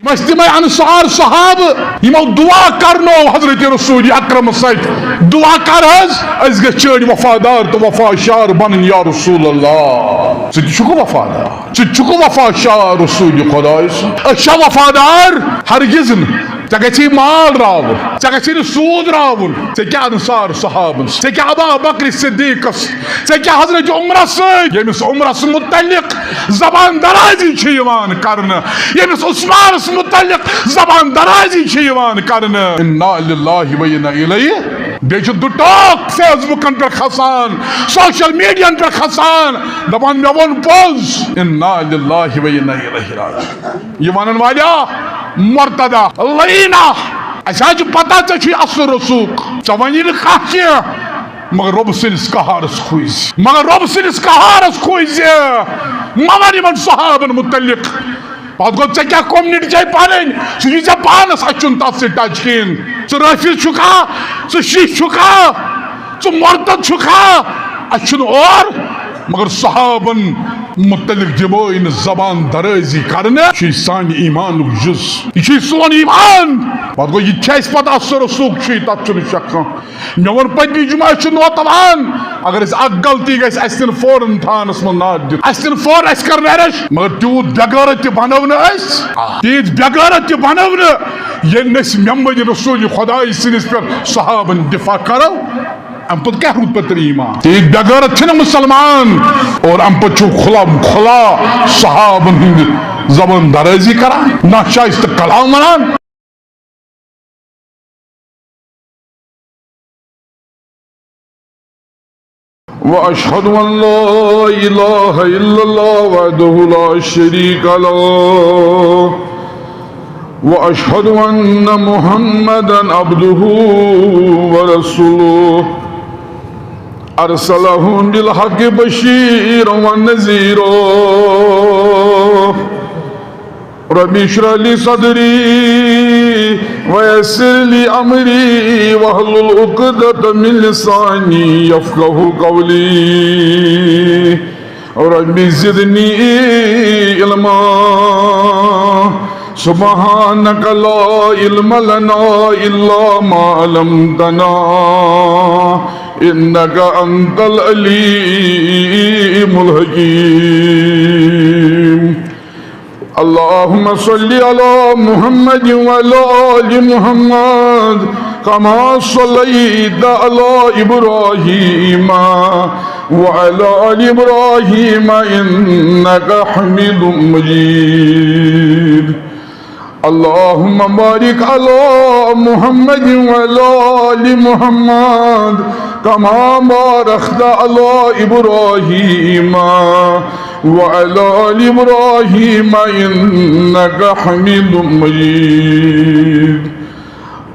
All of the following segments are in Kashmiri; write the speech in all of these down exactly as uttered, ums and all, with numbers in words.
مَستی مَے انصار صحابہٕ یِمو دعا کرنو حضرت رسول اکرم سۭتۍ۔ دعا کر حظ، أسۍ گٔژھۍ چٲنۍ وفادار تہٕ وفا شار بنٕنۍ یا رسول اللہ۔ ژٕ تہِ چھُکھ وفادار، ژٕ تہِ چھُکھ وفا شار رسول خدایہِ سُنٛد۔ أسۍ چھا وفادار؟ ہرگز نہٕ۔ ژےٚ گژھی مال راوُن، ژےٚ گژھی نہٕ سوٗد راوُن۔ ژےٚ کیٛاہ انصار صحابن، ژےٚ کیٛاہ ابا بکر صدیقس، ژےٚ کیٛاہ حضرت عمرس سۭتۍ، ییٚمِس عمرس متعلق زبان درازی چھِ یِوان کرنہٕ، ییٚمِس عثمانس متعلق زبان درازی چھِ یِوان کرنہٕ۔ انا للہ و انا الیہ۔ بیٚیہِ چھُ دُٹاک فیس بُکن پٮ۪ٹھ کھسان، سوشل میڈیاہن پٮ۪ٹھ کھسان، دپان، "مےٚ ووٚن پوٚز۔" انا للہ و انا الیہ راجعون۔ یہِ ونن والیو مرتدہ لعینہ۔ اسہِ حظ چھِ پتہ ژےٚ چھُے اصل رسوخ، ژےٚ ونی نہٕ کانٛہہ کینٛہہ، مگر رۄب سٕنٛدِس قہارس کھوٗژ زِ، مگر رۄب سٕنٛدِس قہارس کھوٗژ زِ۔ مہ ون یِمن صحابن متعلق۔ پتہٕ گوٚو ژےٚ کیٛاہ کومنٹی چھے پنٕنۍ؟ سُہ چھُے ژےٚ پانس، اسہِ چھُنہٕ تتھ سۭتۍ ٹچ کِہیٖنۍ۔ ژٕ رٲفض چھُکھا؟ ژٕ شیعہ چھُکھا؟ ژٕ مرتد چھُکھا؟ اسہِ چھُنہٕ اور مگر صحابن متعلق دِمو نہٕ زبان درٲزی کرنہٕ۔ یہِ چھُے سانہِ ایمانُک جُز، یہِ چھُے سون ایمان۔ پتہٕ گوٚو، یہِ تہِ چھُ اسہِ پتہ، اثر رسوخ چھُے، تتھ چھُنہٕ شک کانٛہہ۔ مےٚ ووٚن پٔتمہِ جمعہ، أسۍ چھِ نوتوان، اگر اسہِ اکھ غلطی گژھِ، اسہِ تِن فوراً تھانس منٛز ناد دِتھ، اسہِ تِن فوراً، اسہِ کر نہ رش، مگر تیوٗت بے غیرت تہِ بنو نہٕ أسۍ، تیٖتۍ بے غیرت تہِ بنو نہٕ، ییٚلہِ نہٕ أسۍ محمد رسول خداے سٕنٛدِس پٮ۪ٹھ صحابن دفاع کرو۔ امہِ پتہٕ کیٛاہ روٗد پتہٕ ایمان؟ تیٖتۍ بے غیرت چھِنہٕ مسلمان، اور امہِ پتہٕ چھُ کھلا کھلا صحابن ہٕنٛدِ زبان درٲزی کران، ناشائستہ کلام ونان۔ وأشهد أن لا إله إلا الله وحده لا شريك له، وأشهد أن محمدا عبده ورسوله، أرسله بالحق بشيرا ونذيرا. رب اشرح لي صدري ويسر لي أمري واحلل عقدة من لساني يفقه قولي. رب زدني علما. سبحانك لا علم لنا إلا ما علمتنا إنك أنت العليم الحكيم. اللهم صل على محمد وعلى آل محمد كما صليت على إبراهيم وعلى آل إبراهيم إنك حميد مجيد. اللهم بارك على محمد وعلى آل محمد كما باركت على إبراهيم وعلى آل إبراهيم إنك حميد مجيد.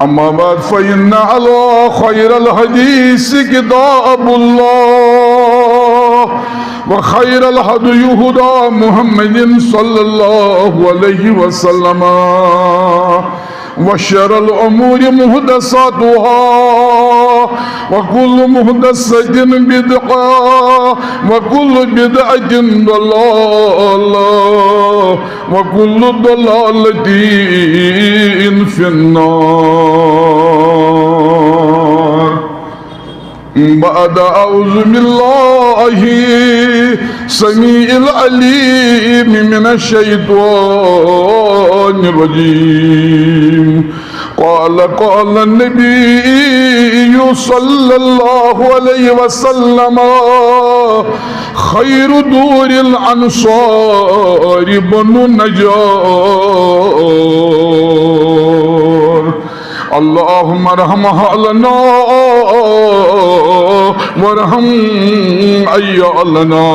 أما بعد، فإن على خير الحديث كتاب الله، وخير الهدي هدى محمد صلى الله عليه وسلم، وشر الأمور محدثاتها، وكل محدثة بدعة، وكل بدعة ضلالة، وكل ضلالة في النار. بعد، أعوذ بالله السميع العليم من الشيطان الرجيم. قال، قال النبي صلى الله عليه وسلم: خير دور الأنصار بنو النجار. اللهم ارحم أهلنا وارحم عيالنا.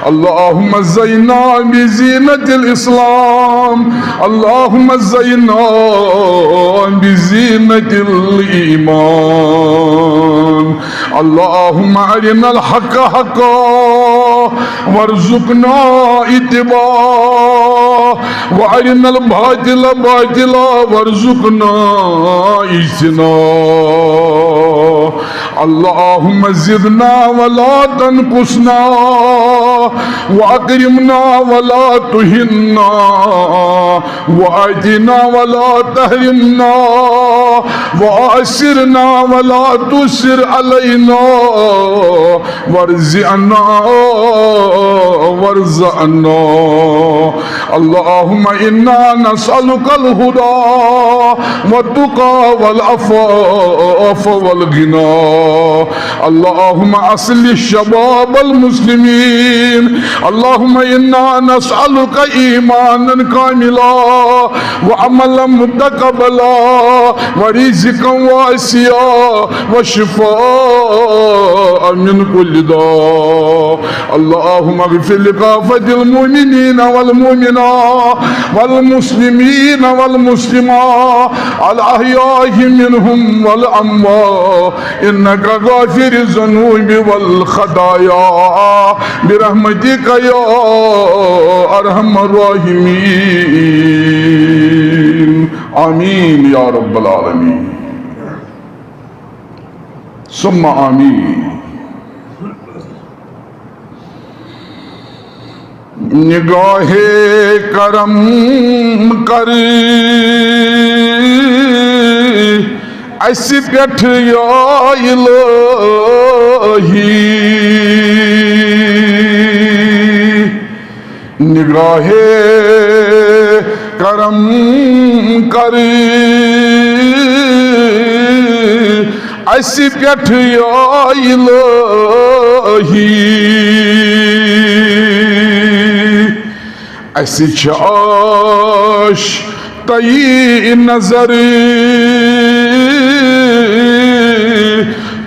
اللهم زينا بزينة الإسلام. اللهم زينا بزينة الإيمان. اللهم أرنا الحق حقا وارزقنا اتباعه، وأرنا الباطل باطلا وارزقنا اجتنابه. اللهم زدنا ولا تنقصنا، وأكرمنا ولا تهنا، وأعطنا ولا تحرمنا، وآثرنا ولا تؤثر علينا، وارزقنا وارزقنا. اللهم إنا نسألك الهدى والتقى والعفاف والغنى. اللهم أصلح شباب المسلمين. اللهم إنا نسألك إيمانا كاملا وعملا متقبلا ورزقا واسعا وشفاء من كل داء. اللهم اغفر لكافة المؤمنين والمؤمنات والمسلمين والمسلمات الأحياء منهم والأموات إنك غافر الذنوب والخطايا برحمتك يا أرحم الراحمين. آمين يا رب العالمين. ثم آمين. نگاہِ کرم کر اسہِ پٮ۪ٹھ یا الہی۔ نگاہِ کرم کر اسہِ پٮ۪ٹھ یا الہی۔ اسہِ چھِ آش تۄہہِ نظر،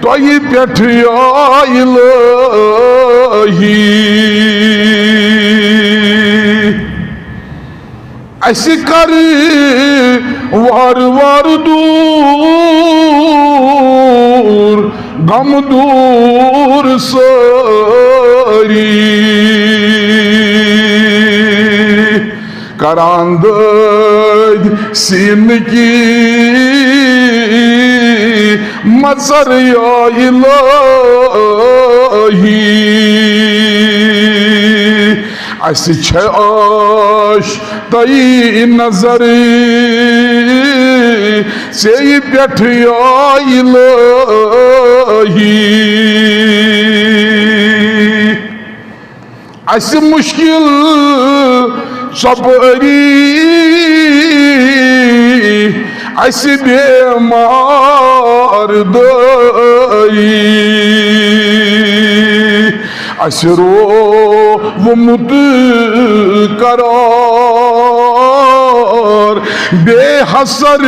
تۄہہِ پٮ۪ٹھ یا الہی۔ اسہِ کر وار وار دوٗر، غم دوٗر سٲری۔ کران دٲدۍ سیٖنہٕ کی مژر یا الہی۔ اسہِ چھےٚ آش تۄہہِ نظر، ژے پٮ۪ٹھ یا الہی۔ اسہِ مشکل ژۄپٲری، اسہِ بیمار دٲری۔ اسہِ روومُت قرار بے حسر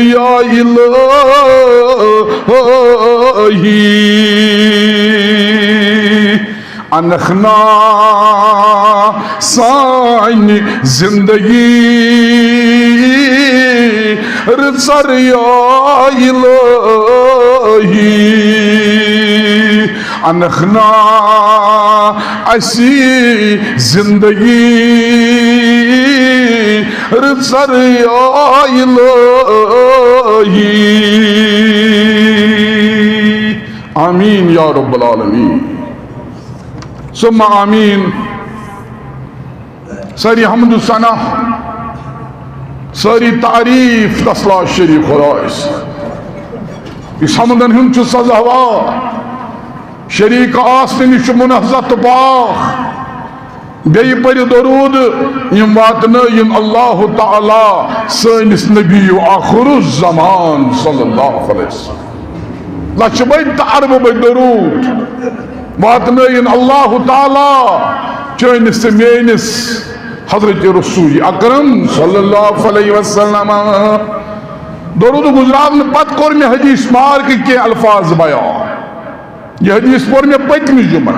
یا الہی۔ انخنا سانہِ زندگی رٕژر یا الہی۔ انخنا اسی زندگی رٕژر یا الہی۔ آمین یا رب العالمین۔ ثم آمین۔ سٲری حمد و ثنا، سٲری تعریف تس لا شریک خدایس، یُس حمدن ہُنٛد چھُ سزاوار، شریک آسنہٕ نِش چھُ منزہ تہٕ پاک۔ بیٚیہِ پٔرِو درود، یِم واتنٲیِن اللہ تعالیٰ سٲنِس نبی آخر الزمان صلی اللہ علیہ وسلم۔ لچھِ بٔدۍ تہٕ اربہٕ بٔدۍ درود واتنٲیِن اللہ تعالیٰ چٲنِس تہٕ میٲنِس حضرت رسول اکرم صلی اللہ علیہ وسلم۔ درود گزران پتہٕ کوٚر مےٚ حدیث مبارک کینٛہہ الفاظ بیان۔ یہِ حدیث پوٚر مےٚ پٔتمہِ جمعہ۔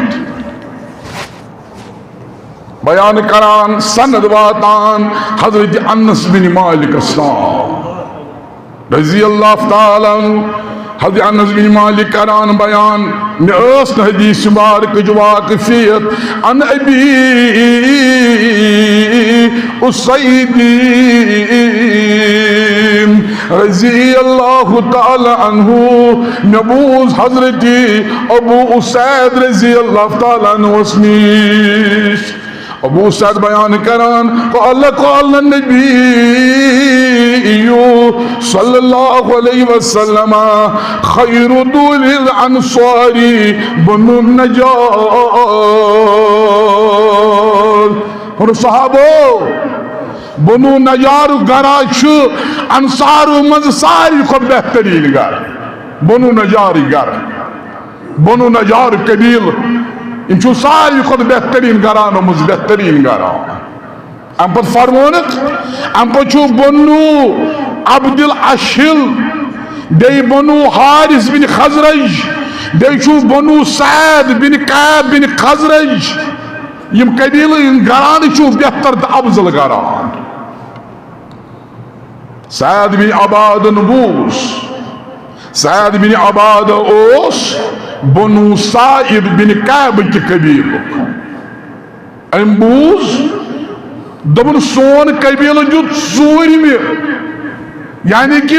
بیان کران، سند واتان حضرت انس بن مالکس تام رضی اللہ تعالیٰ عنہ۔ حضرت انس بن مالک کران بیان، مےٚ ٲس نہٕ حدیث مبارکٕچ واقفیت۔ عن ابی اسید رضی اللہ تعالی عنہ، مےٚ بوٗز حضرت ابو اسید رضی اللہ تعالی عنہس نِش۔ ابو اسید بیان کران، قال قال النبی صلی اللہ علیہ وسلم، خیر دور الانصار بنو نجار۔ ہن صحابو، بنو نجار گرا چھُ انصارو منٛز ساروی کھۄتہٕ بہتریٖن گرٕ۔ بنو نجار گرٕ، بنو نجار قبیلہٕ، یِم چھُ ساروی کھۄتہٕ بہتریٖن گرانو منٛز بہتریٖن گرٕ۔ اَمہِ پتہٕ فرمونکھ، اَمہِ پتہٕ چھُ بنو عبد الاشہل، بیٚیہِ بنو حارث بن خزرج، بیٚیہِ چھُ بنو سعد بن کعب بن خزرج۔ یِم قبیلہٕ، یِم گرانہٕ چھُ بہتر تہٕ افضل گران۔ سعد بن عبادن بوٗز، سعد بن عبادہ اوس بنو سعد بن کعب کہِ قبیلُک۔ أمۍ بوٗز، دوٚپُن، سون قبیلہٕ دیُت ژوٗرمہِ، یعنی کہِ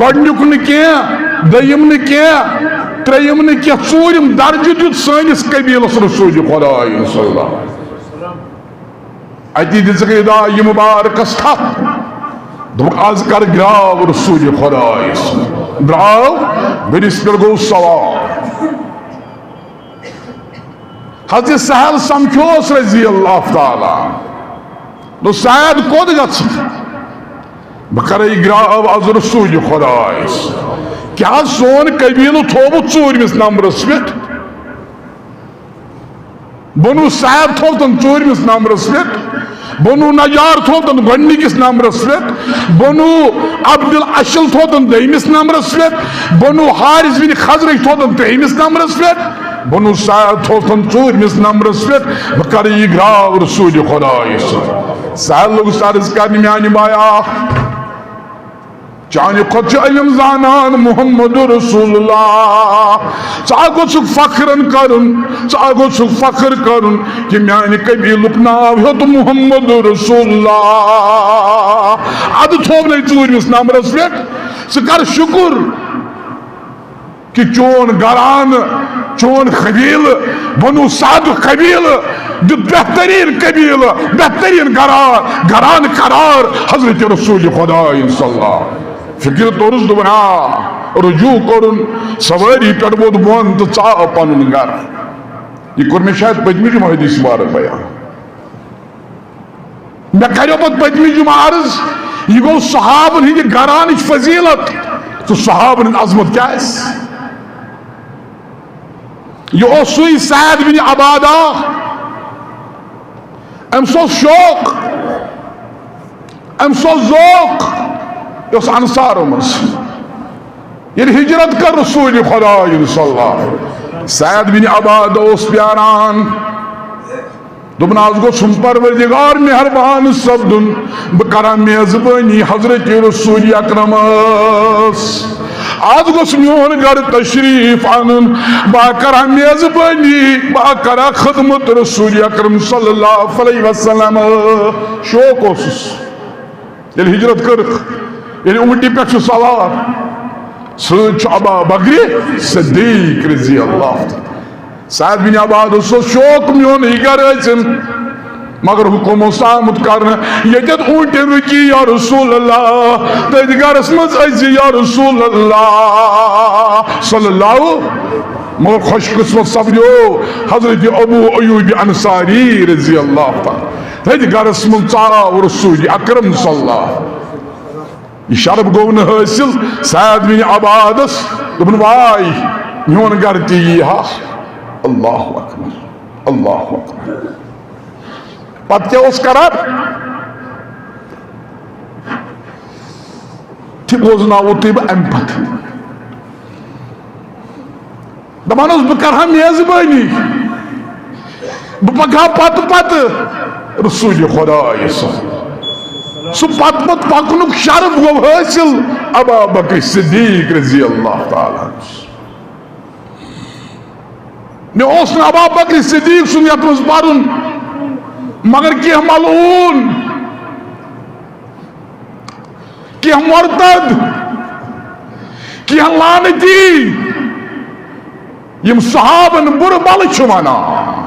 گۄڈٕنیُک نہٕ کینٛہہ، دوٚیِم نہٕ کینٛہہ، ترٛیٚیِم نہٕ کینٛہہ، ژوٗرِم درجہٕ دیُت سٲنِس قبیلس رسول خدایَن صلی اللہ علیہ وسلم۔ اتی دِژٕکھ ادا یہِ مُبارکس تھپھ۔ دوٚپُکھ، "از کر گراو رسول خدایس۔" درٛاو، ؤرِس پٮ۪ٹھ گوٚو سوار۔ حضرت سہل سمکھیوس رضی اللہ تعالیٰ۔ دوٚپ، "سعد، کوٚت گژھکھ؟" "بہٕ کرے گراو از رسول خدایس۔ کیٛاہ سون قبیلہٕ تھووُتھ ژوٗرمِس نمبرس پٮ۪ٹھ؟" بنو سعد تھوتن ژوٗرمِس نمبرس پٮ۪ٹھ، بنو نجار تھوتن گۄڈٕنِکِس نمبرس پٮ۪ٹھ، بنو عبد الاشل تھوتن دوٚیمِس نمبرس پٮ۪ٹھ، بنو حارث بن خزرج تھوتن ترٛیٚیمِس نمبرس پٮ۪ٹھ، بنو سعد تھوتن ژوٗرمِس نمبرس پٮ۪ٹھ۔ بہٕ کرٕ یہِ گراو رسول خدایس۔ سہل لوٚگُس عرض کرنہِ، میانہِ بایا، چانہِ کھۄتہٕ چھُ علم زانان محمد رسول اللہ۔ ژٕ ہا گوٚژھُکھ فخرن کرُن، ژٕ ہا گوٚژھُکھ فخر کرُن کہِ میانہِ قبیلُک ناو ہیوٚت محمد رسول اللہ۔ ادٕ تھوونَے ژوٗرمِس نمبرس پٮ۪ٹھ۔ ژٕ کر شُکر کہِ چون گرانہٕ، چون قبیلہٕ، بنو سعد قبیلہٕ دیُت بہتریٖن قبیلہٕ، بہتریٖن گران، گران قرار حضرت رسول خدایَن صلی اللہ۔ فکر توٚرُس، دوٚپُن، آ، رجوع کوٚرُن، سوٲری پٮ۪ٹھ ووت بۄن تہٕ ژاو پنُن گرٕ۔ یہِ کوٚر مےٚ شاید پٔتمہِ جمعہ حدیث مبارک بیان۔ مےٚ کریو پتہٕ پٔتمہِ جمعہ عرض، یہِ گوٚو صحابن ہٕنٛدِ گرانٕچ فضیلت تہٕ صحابن ہٕنٛز عظمت کیٛاہ آسہِ۔ یہِ اوس سُے سعد بن عبادہ، أمِس اوس شوق، أمِس اوس ذوق، یہِ اوس انصارو منٛز۔ ییٚلہِ ہجرت کٔر رسول خدایَن صلی اللہ علیہ وسلم، سعد بن عبادہ اوس پیاران۔ دوٚپُن، از گوٚژھُم پروردگار مہربان سپدُن، بہٕ کرٕ ہا میزبٲنی حضرت رسول اکرمس۔ از گوٚژھ میون گرٕ تشریف انُن، بہٕ کرٕ ہا میزبٲنی، بہٕ کرٕ ہا خدمت رسول اکرم صلی اللہ علیہ وسلم۔ شوق اوسُس۔ ییٚلہِ ہجرت کٔرٕکھ، ییٚلہِ اونٹہِ پٮ۪ٹھ چھُ سوار، سۭتۍ چھُ ابا بکرِ صدیق رضی اللہ تعالیٰ۔ سعد بن عبادس اوس شوق میون یہِ گرٕ ٲسِن، مگر حکم اوس آمُت کرنہٕ، ییٚتٮ۪تھ اونٹہِ رُکی یا رسول اللہ، تٔتھۍ گرس منٛز أژۍ زِ یا رسول اللہ صلی اللہ۔ مگر خوش قسمت سپدیو حضرت ابو ایوب انصاری رضی اللہ تعالیٰ۔ تٔتھۍ گرس منٛز ژاو رسول اکرم صلی اللہ۔ یہِ شرف گوٚو نہٕ حٲصِل سعد بن عبادس۔ دوٚپُن، واے، میون گرٕ تہِ یی ہا۔ اللہ اکبر، اللہ اکبر۔ پتہٕ کیٛاہ اوس کران؟ تہِ بوزناوو تُہۍ بہٕ امہِ پتہٕ۔ دپان اوس، بہٕ کرٕ ہا میزبٲنی، بہٕ پکہٕ ہا پتہٕ پتہٕ رسول خدایس۔ سُہ پتہٕ پتہٕ پکنُک شرف گوٚو حٲصِل ابا بکر صدیق رضی اللہ تعالیٰ عنہ۔ مےٚ اوس نہٕ ابا بکر صدیق سُنٛد یتھ منٛز پرُن، مگر کینٛہہ ملعون، کینٛہہ مرتد، کینٛہہ لعنتی، یِم صحابن بُرٕ بلہٕ چھِ ونان۔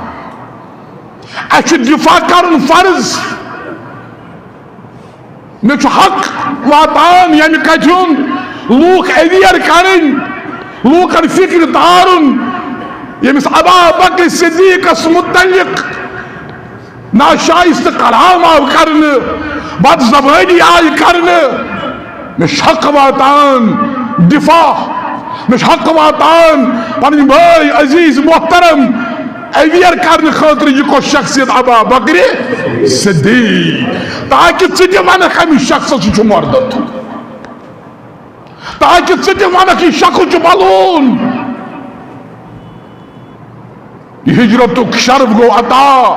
اَسہِ چھُ دفاع کرُن فرض۔ مےٚ چھُ حق واتان ییٚمہِ کتھِ ہُنٛد، لوٗکھ aware کرٕنۍ، لوٗکن فکرِ تارُن، ییٚمِس ابا بکر صدیقس متعلق ناشائستہ کلام آو کرنہٕ، بد زبٲنی آیہِ کرنہٕ۔ مےٚ چھُ حق واتان دفاع، مےٚ چھُ حق واتان پنٕنۍ بٲے عزیز محترم aware کرنہٕ خٲطرٕ، یہِ کۄس شخصیت ابا بکر صدیق، تاکہ ژٕ تہِ ونکھ، امہِ شخصس چھُ مردد، تاکہ ژٕ تہِ ونکھ، یہِ شخص چھُ ملعون۔ یہِ ہجرتُک شرف گوٚو عطا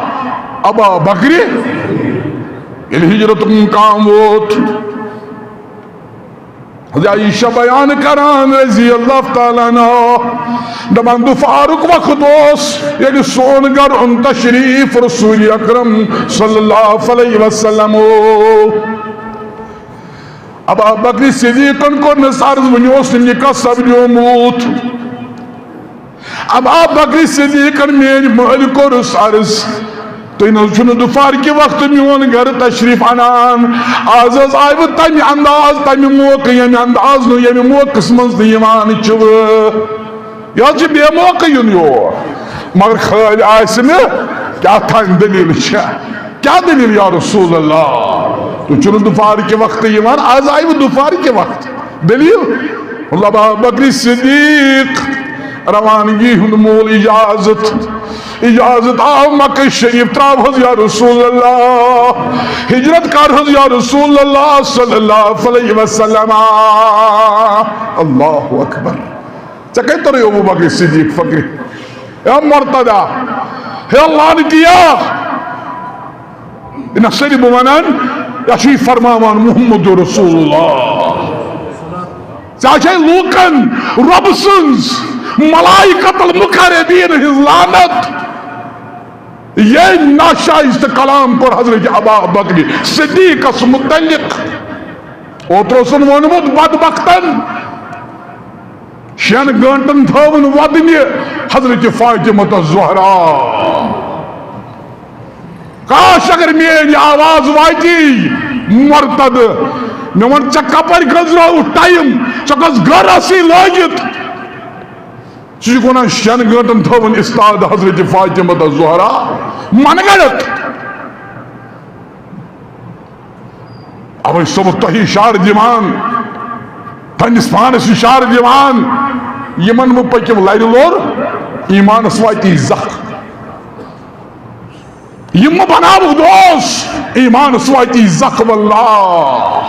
ابا بکرِ، ییٚلہِ ہجرتُک مقام ووت۔ حضرت عائشہ بیان کران رضی اللہ تعالیٰ عنہا، دپان، دُپھارُک وقت اوس، ییٚلہِ سون گرٕ اوٚن تشریف رسول اکرم صلی اللہ علیہ وسلم۔ ابا بکر صدیقن کوٚر نہٕ عرض، وُنہِ اوس نہٕ نکاح سپدیومُت۔ ابا بکر صدیقن میٲنۍ مٲلۍ کوٚرُس عرض، تُہۍ نہٕ حظ چھِو نہٕ دُپھار کہِ وقتہٕ میون گرٕ تشریف انان؟ از حظ آیہِ وۄنۍ تمہِ انداز، تمہِ موقعہٕ، ییٚمہِ انداز نہٕ، ییٚمہِ موقعس منٛز نہٕ یِوان چھُ۔ یہِ حظ چھُ بے موقعہٕ یُن یور، مگر خٲلۍ آسہِ نہٕ، کیٛاہ تام دٔلیٖل چھےٚ۔ کیٛاہ دٔلیٖل یا رسول اللہ؟ تُہۍ چھِو نہٕ دُپھار کہِ وقتہٕ یِوان، از آیہِ وۄنۍ دُپھار کہِ وقتہٕ۔ دٔلیٖل؟ مطلب، ابا بکر صدیق روانگی ہُنٛد مول اجازت، اجازت آو مکہ شریف، ترٛاو حظ یا رسول اللہ، ہجرت کر حظ یا رسول اللہ صلی اللہ علیہ وسلم۔ اللہ اکبر۔ ژےٚ کتہِ توٚرُے ابو بکر صدیق فکرِ؟ ہے مرتدہ، ہے لعنتیا، نہ سٲری بہٕ ونان، یا چھُ یہِ فرماوان محمد رسول اللہ۔ ژےٚ چھے لوٗکن رۄبہٕ سٕنٛز، ملائکۃ المقربین ہٕنٛز لعنت۔ ییٚمۍ ناشائستہ کلام کوٚر حضرت ابا بکر صدیقس متعلق۔ اوترٕ اوسُن ووٚنمُت بدبختن، شٮ۪ن گٲنٹن تھٲوٕن وۄدنہِ حضرت فاطمہ الزہرا۔ کاش اگر میٲنۍ آواز واتی مرتد، مےٚ وَن، ژےٚ کپٲرۍ گٔنزراوُتھ ٹایم؟ ژےٚ کۄس گٔر ٲسٕے لٲگِتھ؟ ژٕ چھُکھ وَنان شٮ۪ن گٲنٹن تھٲوٕن استاد حضرت فاطمہ الزہرا؟ من گڑت۔ اوے چھُسو بہٕ تۄہہِ اشارٕ دِوان، پننِس پانس اشارٕ دِوان، یِمن مہٕ پٔکِو لرِ لوٚر، ایمانس واتی زکھ۔ یِم مہٕ بناوُکھ دوس، ایمانس واتی زکھ واللہ۔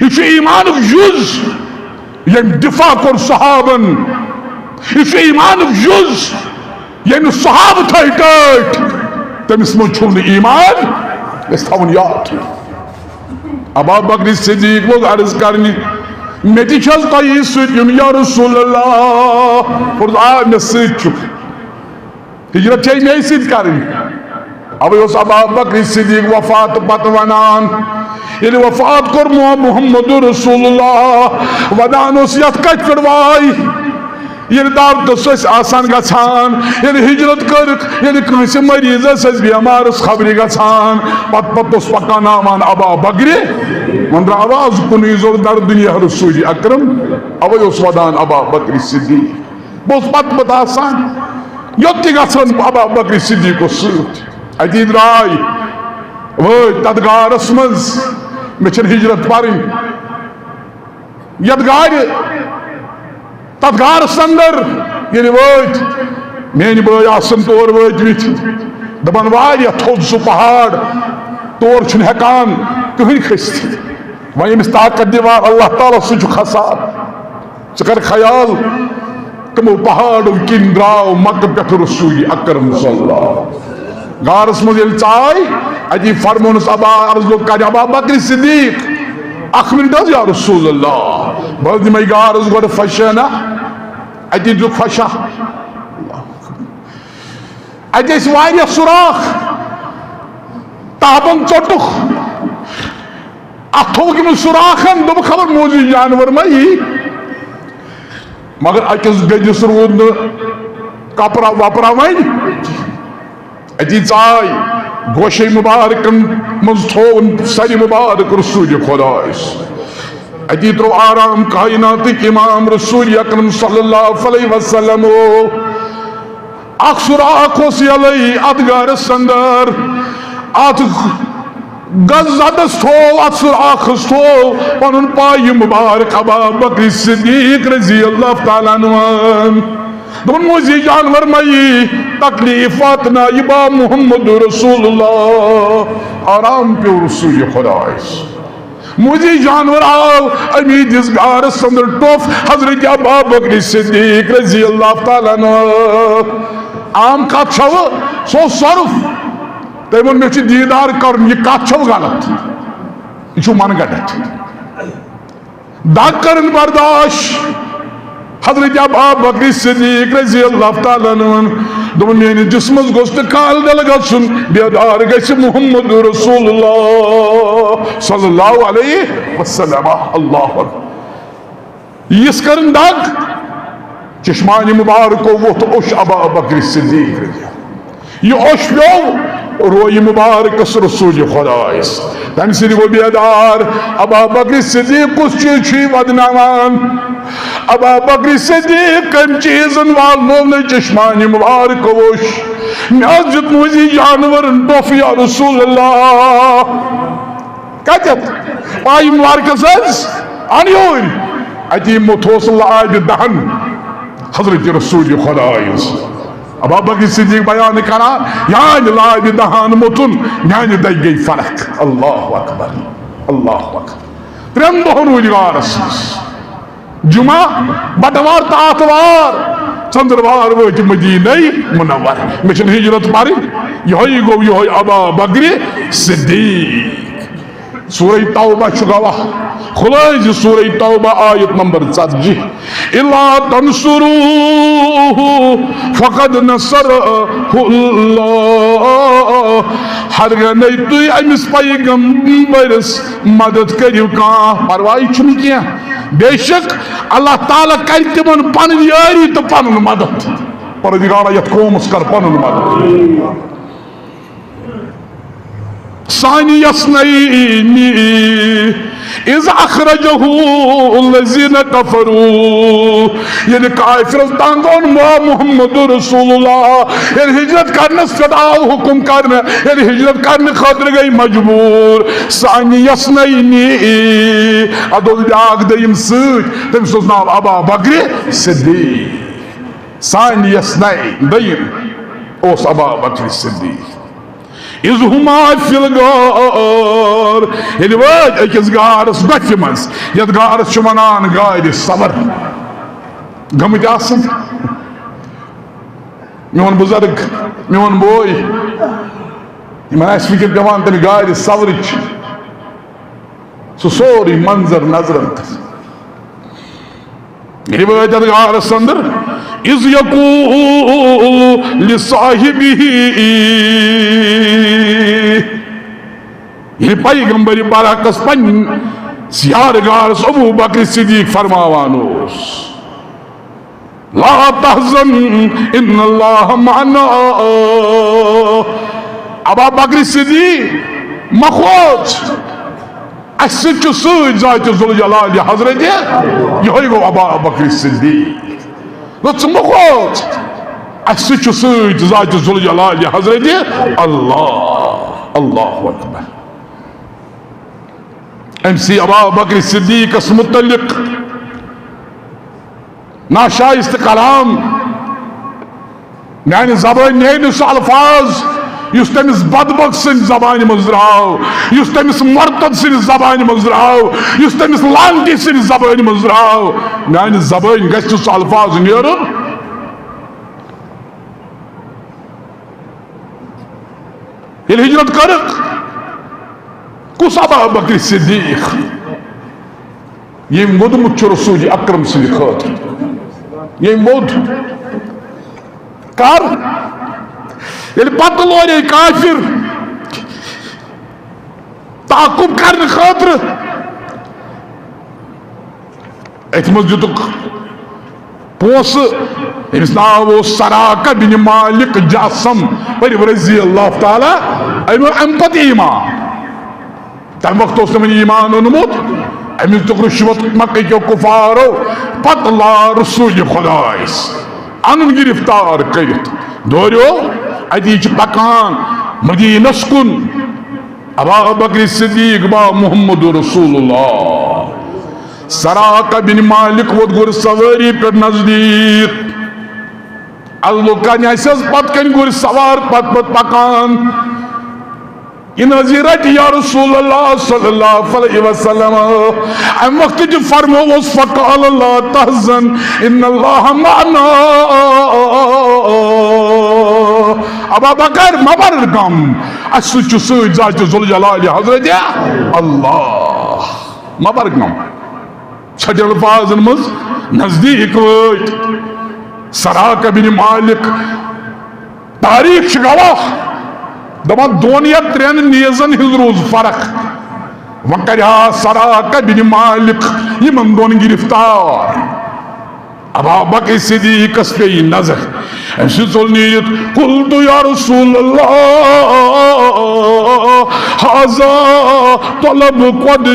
یہِ چھُ ایمانُک جُز، ییٚمۍ دفاع کوٚر صحابن۔ یہِ چھُ ایمانُک جُز، ییٚمۍ صحابہٕ تھٲے ٹٲٹھۍ، تٔمِس منٛز چھُم نہٕ ایمان۔ گژھِ تھاوُن یاد۔ ابا بکر صدیق لوگ عرض کرنہِ، مےٚ تہِ چھِ حظ تۄہی سۭتۍ یُن یا رسول اللہ؟ فرض آ، مےٚ سۭتۍ چھُ۔ ہجرت چھے مے سۭتۍ کرٕنۍ۔ اوے اوس ابا بکر صدیق وفات پتہٕ ونان، ییٚلہِ وفات کوٚر مو-، محمد رسول اللہ، ودان اوس یتھ کتھِ پٮ۪ٹھ، واے، ییٚلہِ دعوتس ٲسۍ آسان گژھان، ییٚلہِ ہجرت کٔرٕکھ، ییٚلہِ کٲنٛسہِ مریضس ٲسۍ، بٮ۪مارس خبرِ گژھان، پتہٕ پتہٕ اوس پکناوان ابا بکرِ، وۄنۍ درٛاو آز کُنُے زوٚل در دُنیا رسول اکرم، اوے اوس ودان ابا بکر صدیق۔ بہٕ اوسُس پتہٕ پتہٕ آسان، یوٚت تہِ گژھان ابا بکر صدیقس سۭتۍ۔ اتی درٛاے، وٲتۍ تتھ غارس منٛز، مےٚ چھَنہٕ ہجرت پرٕنۍ۔ یتھ غارِ، تتھ غارس اندر ییٚلہِ وٲتۍ، میٲنۍ بٲے آسن تور وٲتمٕتۍ، دپان واریاہ تھوٚد سُہ پہاڑ، تور چھُنہٕ ہٮ۪کان کٕہٕنۍ کھٔسِتھ۔ وۄنۍ ییٚمِس طاقت دِوان اللہ تعالیٰ، سُہ چھُ کھسان۔ ژٕ کر خیال، تِمو پہاڑو کِنۍ درٛاو مکہ پٮ۪ٹھ رسول اکرم صلی اللہ۔ غارس منٛز ییٚلہِ ژاے، اتی فرمونس ابا، عرض لوٚگ کرِ ابا بکر صدیق، اکھ منٹ حظ یا رسول اللہ، بہٕ حظ دِمے غارس گۄڈٕ فشانہ، اتی دیُت فشا۔ اَتہِ ٲسۍ واریاہ سوراخ، تہبن ژوٚٹُکھ۔ اتھ تھوٚوُکھ یِمن سوراخن، دوٚپُکھ خبر موذی جانور ما یی۔ مگر أکِس گٔدِس روٗد نہٕ کپرا وپرا وۄنۍ۔ أتی ژاے گوشے مبارکن منٛز تھووُن سرِ مبارک رسول خدایس۔ أتی ترٛوو آرام کائناتٕکۍ امام رسول اکرم صلی اللہ علیہ وسلم۔ اکھ سوراخ اوس یلے اتھ غارس اندر۔ اتھ گز زدس تھوو اتھ سوراخس تھوو پنُن پایہِ مبارک ابا بکر صدیق رضی اللہ تعالیٰ عنہ۔ دوٚپُن، موذی جانور ما یی، تکلیف واتناوِ با محمد رسول اللہ۔ آرام پیوٚو رسول خدایس۔ موذی جانور آو، أمی دِژ غارس اندر ٹوٚپھ حضرت ابا بکر صدیق رضی اللہ تعالیٰ عنہ۔ عام کتھ چھو، سُہ اوس سۄرُپھ۔ تٔمۍ ووٚن، مےٚ چھُ دیٖدار کرُن، یہِ کتھ چھو غلط، یہِ چھُ من گڑتھ۔ دگ کٔرٕن برداش۔ حضرت ابا بکر صدیق رضی اللہ تعالیٰ عنہ دوٚپُن، میٲنِس جسمس گوٚژھ نہٕ کالہٕ ڈل گژھُن، بیدار گژھِ محمد رسول اللہ صلی اللہ علیہ وسلم۔ اللہ اکبر۔ یِژھ کٔرٕن دگ، چشمانِ مبارکو ووٚتھ اوٚش ابا بکر صدیق رضی اللہ۔ یہِ اوٚش پیوٚو رویہِ مبارکس رسول خدایس۔ تمہِ سۭتۍ گوٚو بیدار، ابا بکر صدیق کُس چیز چھُ یہِ ودناوان؟ ابا بکر صدیق کمہِ چیزن والنوو نہٕ چشمانِ مبارکو اوٚش؟ مےٚ حظ دیُت موذی جانورن ٹوٚپھ یا رسول اللہ۔ کتٮ۪تھ؟ پایہِ مبارکس حظ، ان یوٗرۍ۔ اتی موٚتھوس لابہِ دہن حضرت رسول خدایس۔ ابا بکر صدیق بیان کران، یانہِ لابہِ دہن موٚتُن، میانہِ دگہِ گٔے فرق۔ اللہ اکبر، اللہ اکبر۔ ترٛٮ۪ن دۄہن روٗدۍ غارس منٛز۔ جمعہ، بٹوار تہٕ آتھوار، ژٔنٛدٕروار وٲتۍ مدینہ منور۔ مےٚ چھِنہٕ ہجرت پرٕنۍ، یِہوٚے گوٚو یِہوٚے ابا بکر صدیق۔ سورہ توبہ چھُ گواہ، کھُلٲے زِ سورہ توبہ آیت نمبر ژتجی۔ الا تنصروہ فقد نصرہ اللہ۔ ہرگاہ نَے تُہۍ أمِس پیغمبرس مدد کٔرِو کانٛہہ، پرواے چھُنہٕ کینٛہہ۔ بے شک اللہ تعالیٰ کرِ تِمن پنٕنۍ یٲری تہٕ پنُن مدد۔ پروردگارا، یتھ قومس کر پنُن مدد۔ ثانی اثنین اذ اخرجہ الذین کفروا۔ ییٚلہِ کافرو تنگ اوٚن محمد رسول اللہ، ییٚلہِ ہجرت کرنس پٮ۪ٹھ آو حکم کرنہٕ، ییٚلہِ ہجرت کرنہٕ خٲطرٕ گٔے مجبوٗر، ثانی اثنین، ادٕ اوس بیاکھ دوٚیِم سۭتۍ، تٔمِس اوس ناو ابا بکر صدیق۔ ثانی اثنین، دوٚیِم اوس ابا بکر صدیق۔ اذ ہما فی الغار، ییٚلہِ وٲتۍ أکِس غارس گۄپھِ منٛز، یتھ غارس چھِ ونان غارِ ثور۔ گٔمٕتۍ آسن میون بزرگ، میون بوے، یِمن آسہِ فکر پٮ۪وان تمہِ غارِ ثورٕچ۔ سُہ سورُے منظر نظرن تل۔ ییٚلہِ وٲتۍ اَتھ غارس اندر، اذ یقول لصاحبہ، ییٚلہِ پیغمبر برحقس پننِس یارٕ غارس ابو بکر صدیق فرماوان اوس، لا تحزن ان اللہ معنا۔ ابا بکر صدیق، مہ کھوژ، اسہِ سۭتۍ چھُ سۭتۍ ذاتِ ذوالجلال حضرت، یِہوٚے گوٚو ابا بکر صدیق۔ نہ، ژٕ مہ کھوژ، اسہِ سۭتۍ چھُ سۭتۍ ذاتِ ذوالجلال حضرت اللہ۔ اللہ اکبر۔ أمۍ سٕے ابا بکر صدیقس متعلق ناشائستہ کلام، میانہِ زبٲنۍ نیرِ نہٕ سُہ الفاظ یُس تٔمِس بدبخت سٕنٛدِ زبانہِ منٛز درٛاو، یُس تٔمِس مرتد سٕنٛدِ زبانہِ منٛز درٛاو، یُس تٔمِس لعنتی سٕنٛدِ زبانہِ منٛز درٛاو۔ میانہِ زبٲنۍ گژھِ نہٕ سُہ الفاظ نیرُن۔ ییٚلہِ ہجرت کٔرٕکھ، کُس ابا بکر صدیق؟ ییٚمۍ ووٚدمُت چھُ رسول اکرم سٕنٛدِ خٲطرٕ۔ ییٚمۍ ووٚد۔ کر؟ ییٚلہِ پتہٕ لورے کافر تعاقب کرنہٕ خٲطرٕ أتھۍ منٛز دِتُکھ پونٛسہٕ۔ أمِس ناو اوس سراقہ بن مالک جعصم، پٔرِو رضی اللہ تعالیٰ۔ أمۍ اوٚن اَمہِ پتہٕ ایٖمان۔ تَمہِ وقتہٕ اوس تِمن ایٖمان اوٚنمُت۔ أمِس دیُتُکھ رُشوت مکہ کیو کُفارو۔ پتہٕ لا رسول خدایس اَنُن گرفتار کٔرِتھ۔ دورِو، اَتی چھِ پکان مدیٖنس کُن۔ ابا بکر صدیق با محمد رسول اللہ۔ سراقہ بن مالک ووت گُرۍ سوٲری پٮ۪ٹھ نزدیٖک۔ از لوٗکن آسہِ حظ پتہٕ کنہِ گُرۍ سوار پتہٕ پتہٕ پکان۔ یہِ نہٕ حظ یہِ رٹہِ یا رسول اللہ صلی اللہ علیہ وسلم۔ امہِ وقتہٕ تہِ فرمووُس، فقال لا تحزن ان اللہ معنا۔ ابا بکر، مہ بر غم، اسہِ سۭتۍ چھُ سۭتۍ ذات ذوالجلال حضرت اللہ۔ مہ بر غم۔ ژھٹہِ الفاظن منٛز نزدیٖک وٲتۍ۔ سراقہ بن مالک، تاریخ چھِ گواہ، دپان دۄن یا ترٛٮ۪ن نیزن ہٕنٛز روٗز فرق۔ وۄنۍ کرِ ہا سراقہ بن مالک یِمن دۄن گرفتار۔ ابا بکر صدیقس پیٚیہِ نظر۔ أمۍ سٕنٛدۍ ژوٚل نیٖرِتھ، قلت یا رسول اللہ، هذا طلب قد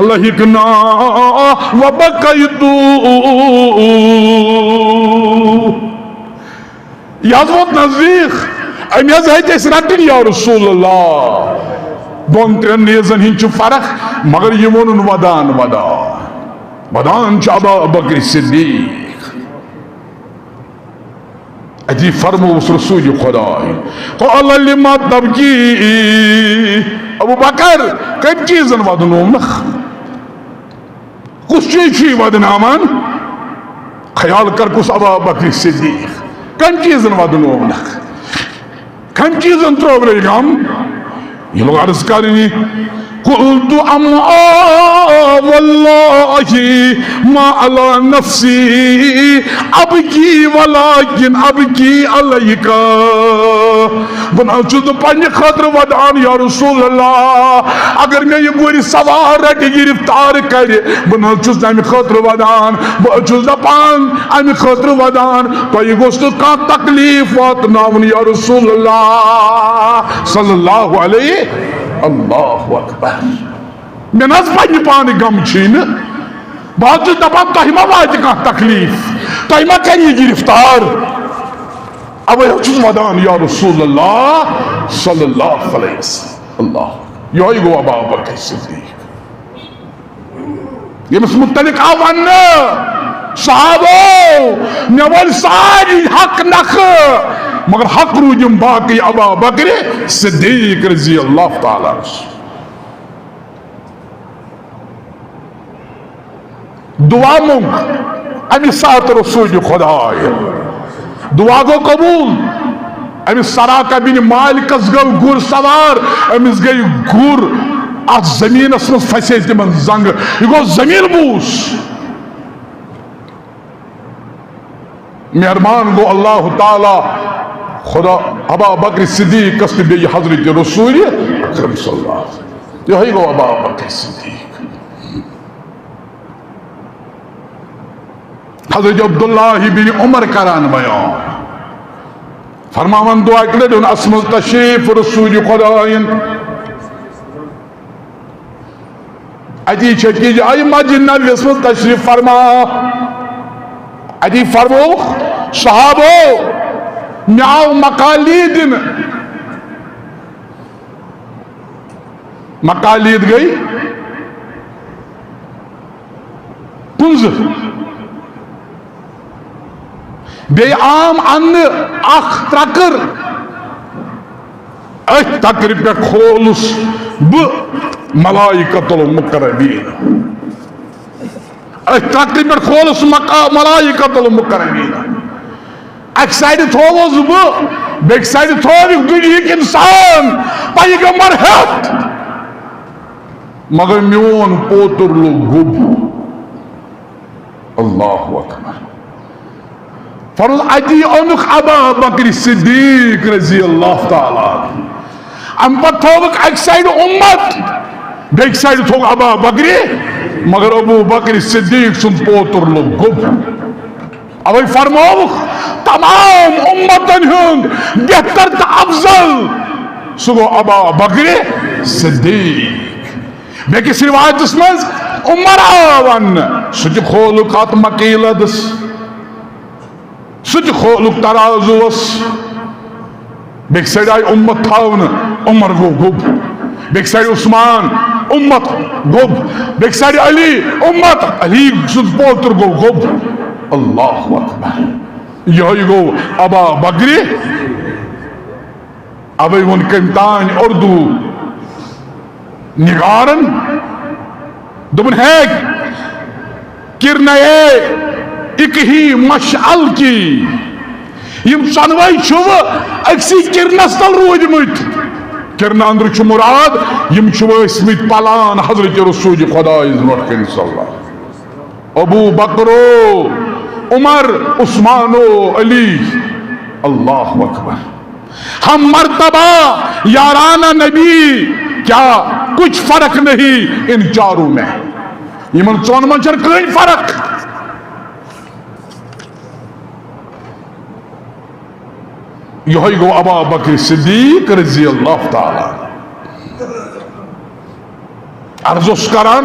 لحقنا وبقيت۔ یہِ حظ ووت نزدیٖک، أمۍ حظ ہیٚتۍ أسۍ رٹٕنۍ یا رسول اللہ۔ دۄن ترٛٮ۪ن نیزن ہٕنٛز چھِ فرق، مگر یہِ ووٚنُن ودان ودان۔ ودان چھُ ابا بکر صدیق۔ اتی فرمووُس رسول خدای، قال لم تبکی؟ ابو بکر، کمہِ چیٖزن ودنوونکھ؟ کُس چیٖز چھُے ودناوان؟ خیال کر، کُس ابا بکر صدیق، کمہِ چیٖزن ودنوونکھ؟ کمہِ چیٖزن ترٛوونَے غم؟ یہِ لوگ عرض کرنہِ، قلت اما واللہ ما علی نفسی ابکی ولکن ابکی علیک۔ بہٕ نہ حظ چھُس نہٕ پننہِ خٲطرٕ ودان یا رسول اللہ، اگر مےٚ یہِ گُرۍ سوار رٹہِ گرفتار کرِ، بہٕ نہ حظ چھُس نہٕ امہِ خٲطرٕ ودان، بہٕ حظ چھُس دپان امہِ خٲطرٕ ودان، تۄہہِ گوٚژھ نہٕ کانٛہہ تکلیف واتناوُن یا رسول اللہ صلی اللہ علیہ۔ اللہ اکبر۔ مےٚ نہ حظ پننہِ پانہٕ غم چھُے نہٕ، بہٕ حظ چھُس دپان تۄہہِ ما واتہِ کانٛہہ تکلیف، تۄہہِ ما کرِ یہِ گرفتار۔ اوے حظ چھُس ودان یا رسول اللہ صلی اللہ علیہ وسلم۔ اللہ، یہوے گوٚو ابا بکر صدیق۔ ییٚمِس مُتعلِق آو وننہٕ، صحابو، مےٚ ؤلۍ سارے حق نکھٕ، مگر حق روٗدِم باقٕے ابا بکر صدیق رضی اللہ تعالیٰ عنہ۔ دعا مونگ امی ساتہٕ رسول خدای۔ دعا گوٚو قبول۔ أمِس سراقہ بن مالکس گوٚو گُر سوار، أمِس گٔے گُر، اتھ زٔمیٖنس منٛز پھسے تِمن زنٛگہٕ، یہِ گوٚو زٔمیٖن بوٗس۔ مہربان گوٚو اللہ تعالیٰ، خدا ابا بکر صدیقس تہٕ بیٚیہِ حضرت رسول اکرم صلی اللہ علیہ وسلم۔ یہوے گوٚو ابا بکر صدیق۔ حضرت عبداللہ بن عمر کران بیان، فرماوان دعا اکہِ لٹہِ اوٚن اسہِ منٛز تشریف رسول خدایَن۔ اتی چھِ أکِس جایہِ مسجد نبویَس منٛز تشریف فرما۔ اتی فرمووُکھ صحابو، مےٚ آو مقالید دِنہٕ۔ مقالید گٔے کُنزٕ۔ بیٚیہِ عام اننہٕ اکھ ترکٕر۔ أتھۍ ترکٕرِ پٮ۪ٹھ کھولُس بہٕ ملائکۃ المقربین۔ أتھۍ ترکٕرِ پٮ۪ٹھ کھولُس مقا-، ملائکۃ المقربین۔ اکہِ سایڈٕ تھووُس بہٕ، بیٚکہِ سایڈٕ تھووُکھ دُنیہٕکۍ انسان، پیغمبر ہٮ۪تھ۔ مگر میون پوتُر لوٚگ گوٚب۔ اللہ اکبر۔ فرمووُس، اتی اوٚنُکھ ابا بکر صدیق رضی اللہ تعالیٰ عنہ۔ امہِ پتہٕ تھووُکھ اکہِ سایڈٕ امت، بیٚکہِ سایڈٕ تھووُکھ ابا بکر مگر ابو بکر صدیق سُنٛد پوتُر لوٚگ گوٚب۔ اوے فرمووُکھ، تمام امتن ہُنٛد بہتر تہٕ افضل، سُہ گوٚو ابا بکر صدیق۔ بیٚکِس رِوایتَس منٛز عمر آو وننہٕ، سُہ تہِ کھولُکھ اَتھ مقیٖلَس، سُہ تہِ کھولُکھ ترازُوَس۔ بیٚکہِ سایڈٕ آیہِ اُمت تھاونہٕ، عمر گوٚو گوٚب۔ بیٚکہِ سایڈٕ عثمان، اُمت گوٚب۔ بیٚکہِ سایڈٕ علی، اُمت، علی سُنٛد پوتُر گوٚو گوٚب۔ اللہ اکبر۔ یِہوٚے گوٚو ابا بکرِ۔ اوے ووٚن کٔمۍ تام اردو نگارن، دوٚپُن، ہے کرنئے اک ہی مشعل کی، یِم ژۄنوَے چھِوٕ أکسٕے کرنس تل روٗدۍمٕتۍ۔ کرنہٕ اندرٕ چھُ مراد، یِم چھِ ٲسۍمٕتۍ پلان حضرت رسول خدایس برونٛٹھ کنہِ صلی اللہ۔ ابو بکرو، عمر، عثمانو، علی۔ اللہ اکبر۔ ہم مرتبہ یاران نبی، کیا کچھ فرق نہیں ان چاروں میں؟ یِمن ژۄن منٛز چھنہٕ کٕہٕنۍ فرق۔ یِہوٚے گوٚو ابا بکر صدیق رضی اللہ تعالیٰ عنہ۔ عرض اوس کران،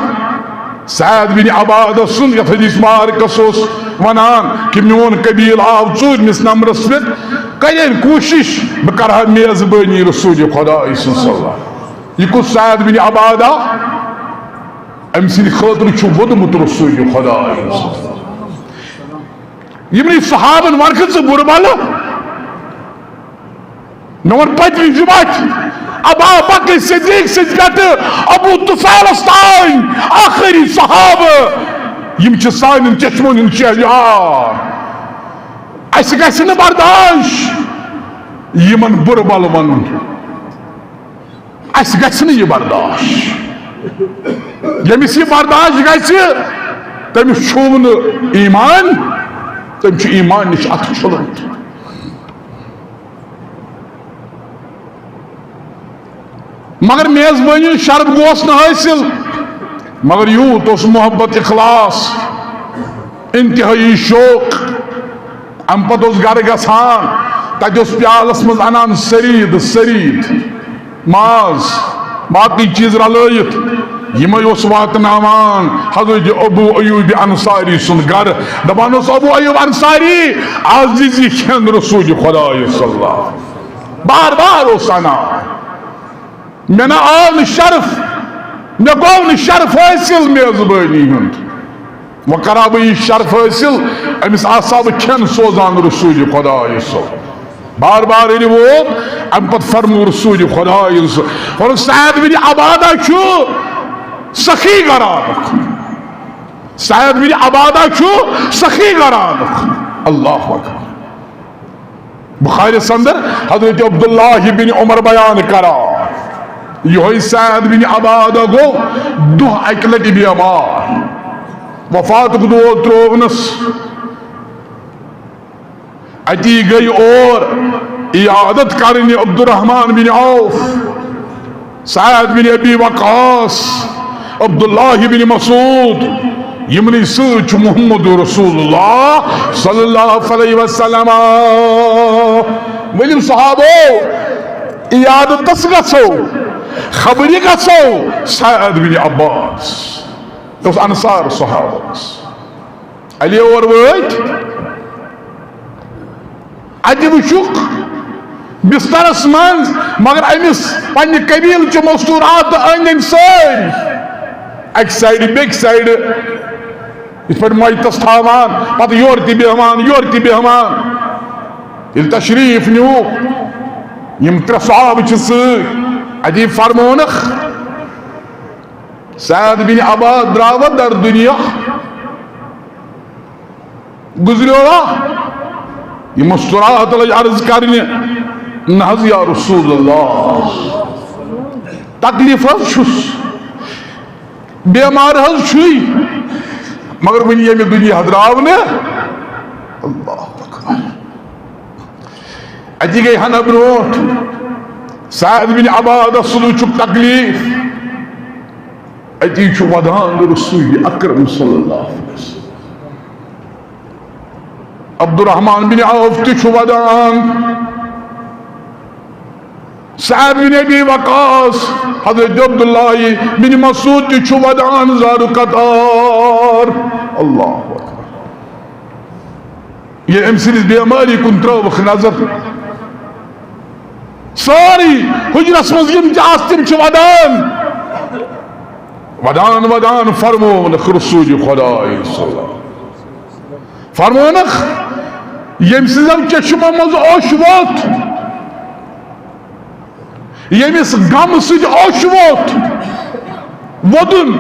سعد بن عبادہ سُنٛد، یتھ حدیث مبارکس اوس ونان کہ میون قبیل آو ژوٗرمِس نمبرس پٮ۪ٹھ، کرن کوٗشش بہٕ کرٕ ہا میزبٲنی رسول خداے سٕنٛز صلی اللہ۔ یہِ کُس سعد بن عبادہ؟ أمۍ سٕنٛدِ خٲطرٕ چھُ ووٚدمُت رسول خداے۔ یِمنٕے صحابن ورکھٕ ژٕ بُرٕ بلہٕ۔ مےٚ ووٚن پٔتمہِ جمعہ تہِ، ابا بکر صدیق سٕنٛدِ پٮ۪ٹھٕ ابو طفیلس تام آخری صحابہٕ، یِم چھِ سانٮ۪ن چشمن ہُنٛد شہریار۔ اَسہِ گژھِ نہٕ برداش یِمن بُرٕ بل ونُن۔ اَسہِ گژھِ نہٕ یہِ برداش۔ ییٚمِس یہِ برداش گژھِ، تٔمِس چھُو نہٕ ایمان، تٔمۍ چھُ ایمان نِش اَتھٕ چھوٚلمُت۔ مگر میزبٲنی ہُنٛد شرف گوس نہٕ حٲصِل، مگر یوٗت اوس محبت، اخلاص، انتہٲیی شوق۔ اَمہِ پتہٕ اوس گرٕ گژھان، تَتہِ اوس پیالس منٛز اَنان سرید، سرید، ماز، باقٕے چیٖز رلٲیِتھ۔ یِمے اوس واتناوان حضرت ابو ایوب انصاری سُنٛد گرٕ۔ دپان اوس، ابو ایوب انصاری، از دِزِ کھٮ۪ن رسول خدایس صلی اللہ۔ بار بار اوس انان۔ مےٚ نہ آو نہٕ شرف، مےٚ گوٚو نہٕ شرف حٲصِل میزبٲنی ہُنٛد۔ وۄنۍ کرا بہٕ یہِ شرف حٲصِل، أمِس آسا بہٕ کھٮ۪ن سوزان رسول خدایس صلی۔ بار بار ییٚلہِ ووت، اَمہِ پتہٕ فرموو رسول خدایس، فرموو، سعد بن عبادہ چھُ سخی گرانُک۔ سعد بن عبادہ چھُ سخی گرانُک۔ اللہ اکبر۔ بخاری اندر حضرت عبداللہ بن عمر بیان کران، یہوے سعد بن عبادہ گوٚو دۄہ اکہِ لٹہِ بیمار، وفاتُک دود تروونس۔ اتی گٔے اور عیادت کرنہِ عبدالرحمن بن عوف، سعد بن ابی وقاص، عبداللہ بن مسعود، یِمنٕے سۭتۍ چھُ محمد رسول اللہ صلی اللہ علیہ وسلم۔ ؤلِو صحابو، عیادتس گژھو، خبرِ گژھو۔ سعد بن عباس اوس انصار صحابس۔ علی اور وٲتۍ، اَتہِ وٕچھُکھ بسترس منٛز، مگر أمِس پننہِ قبیلہٕ چہِ مستوٗرات تہٕ أنٛدۍ أنٛدۍ سٲری، اَکہِ سایڈٕ بیٚکہِ سایڈٕ، یِتھ پٲٹھۍ مۄیتس تھاوان، پتہٕ یورٕ تہِ بیٚہوان، یورٕ تہِ بیٚہوان۔ ییٚلہِ تشریٖف نیوٗکھ، یِم ترٛےٚ صحابہٕ چھِ سۭتۍ، اَتی فرمونکھ، سعد بن عباد درٛاوا در دُنیا، گُزریوا؟ یہِ مستوٗرات لٔج عرض کرنہِ، نہ حظ یا رسول اللہ، تکلیف حظ چھُس، بیمار حظ چھُے، مگر وۄنۍ ییٚمہِ دُنیا درٛاو نہٕ۔ اللہ اکبر۔ اتی گٔے ہنا برونٛٹھ، سعد بن عبادس سُنٛد وٕچھُکھ تکلیف۔ اتی چھُ ودان رسول اکرم صلی اللہ علیہ وسلم۔ عبدالرحمان بن عوف تہِ چھُ ودان، سعد بن ابی وقاص، حضرت عبداللہ بن مسعود تہِ چھُ ودان زارُ قطار۔ اللہ اکبر۔ یہِ أمۍ سٕنٛدِس بیمٲری کُن ترٲوٕکھ نظر۔ سٲری حجرس منٛز یِم تہِ آسہٕ، تِم چھِ ودان۔ ودان ودان فرمونکھ رسول خدائے صلی اللہ علیہ وسلم۔ فرمونکھ، ییٚمہِ سٕنٛزو چشمو منٛز اوٚش ووت، ییٚمِس غمہٕ سۭتۍ اوٚش ووت، وودُن،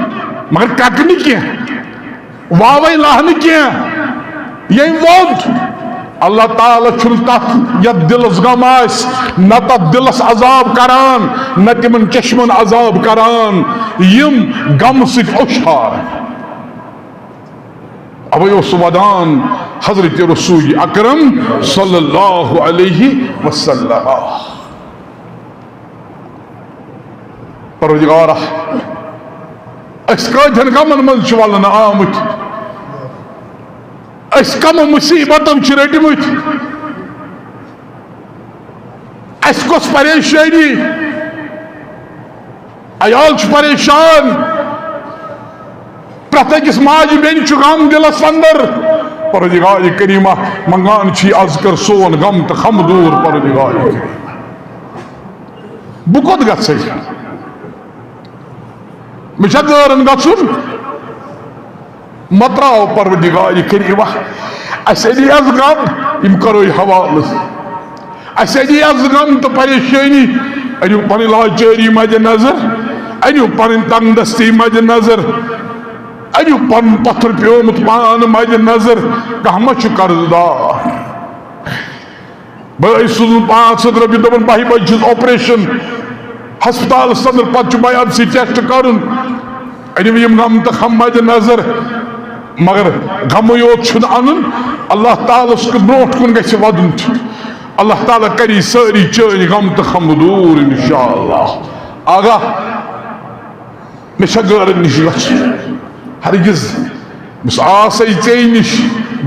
مگر ککہٕ نہٕ کینٛہہ، واوے لہہ نہٕ کینٛہہ، ییٚمۍ ووٚد، اللہ تعالیٰ چھُنہٕ تتھ، یتھ دلس غم آسہِ، نہ تتھ دلس عذاب کران، نہ تِمن چشمن عذاب کران، یِم غمہٕ سۭتۍ اوٚش ہارن۔ اوے اوس سُہ ودان حضرت رسول اکرم صلی اللہ علیہ وسلم۔ پروردگارا، أسۍ کٲتہن غمن منٛز چھِ ولنہٕ آمٕتۍ، أسۍ کمہٕ مصیبتو چھِ رٔٹمٕتۍ، اَسہِ کۄس پریشٲنی؟ عیال چھُ پریشان، پرٛٮ۪تھ أکِس ماجہِ بیٚنہِ چھُ غم دِلس اندر۔ پروردگار کریمہ، منگان چھِ، از کر سون غم تہٕ خم دوٗر۔ پروردگار کریمہ، بہٕ کوٚت گژھٕ؟ مےٚ چھا غٲرن گژھُن؟ مہ تراو پروردگار کریمہ اسہِ علی از غم، یِم کرو حوالہٕ۔ اسہِ علی از غم تہٕ پریشٲنی، أنِو پنٕنۍ لاچٲری مد نظر، أنِو پنٕنۍ تنگ دستی مد نظر، أنِو پنُن پتھر پیومُت پان مد نظر۔ کانٛہہ ما چھُ قرض دار؟ بٲے سوٗزُن پانٛژھ ہتھ رۄپیہِ، دوٚپُن، بَہہِ بجہِ چھُس آپریشن ہسپتالس اندر، پتہٕ چھُ biopsy test کرُن۔ أنِو یِم غم تہٕ خم مد نظر، مگر غمٕے یوت چھُنہٕ انُن، اللہ تعالیٰ ہس برونٛٹھ کُن گژھِ ودُن تہِ۔ اللہ تعالیٰ کری سٲری چٲنۍ غم تہٕ خم دوٗر انشاءاللہ۔ آگاہ، مےٚ چھا غٲرن نِش گژھُن؟ ہرگز۔ بہٕ آسے ژے نِش،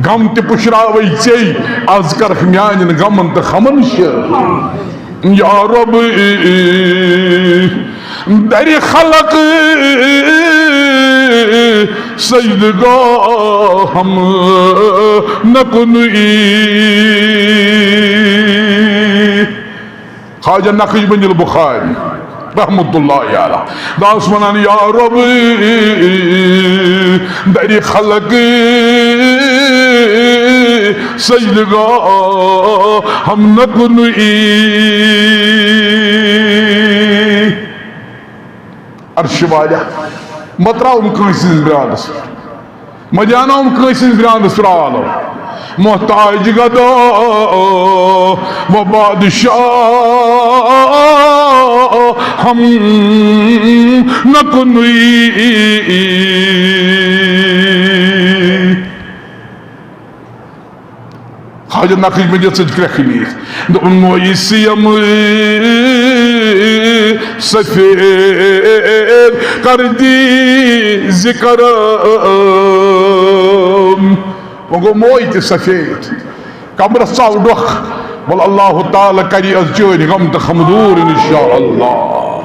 غم تہِ پُشراوے ژے، از کرکھ میانٮ۪ن غمن تہٕ خمن شٲمِل۔ یا رب، در خلق سجدگاہم نکنی۔ خواجہ نقشبند البخاری رحمت اللہ علیہ داس ونان، یا رب، در خلق سجدگاہم نکنی۔ عرش والا، مہ ترٛاوُن کٲنٛسہِ ہٕنٛدِس برٛانٛدَس۔ مہ دیٛاناوُن کٲنٛسہِ ہٕنٛدِس برٛانٛدَس ترٛال۔ محتاج گدا و بادشاہ ہم نہ کُنُے۔ خواجہ نقشبندی سۭتۍ کرٛٮ۪کھ نیٖرِتھ۔ دوٚپُن، مویی سیم سفید کر دی ذکر۔ وۄنۍ گوٚو موے تہِ سفید۔ کمرس ژاو ڈۄکھ۔ وَلہٕ اللہ تعالیٰ کَرِ از چٲنۍ غم تہٕ خم دوٗر انشاءاللہ۔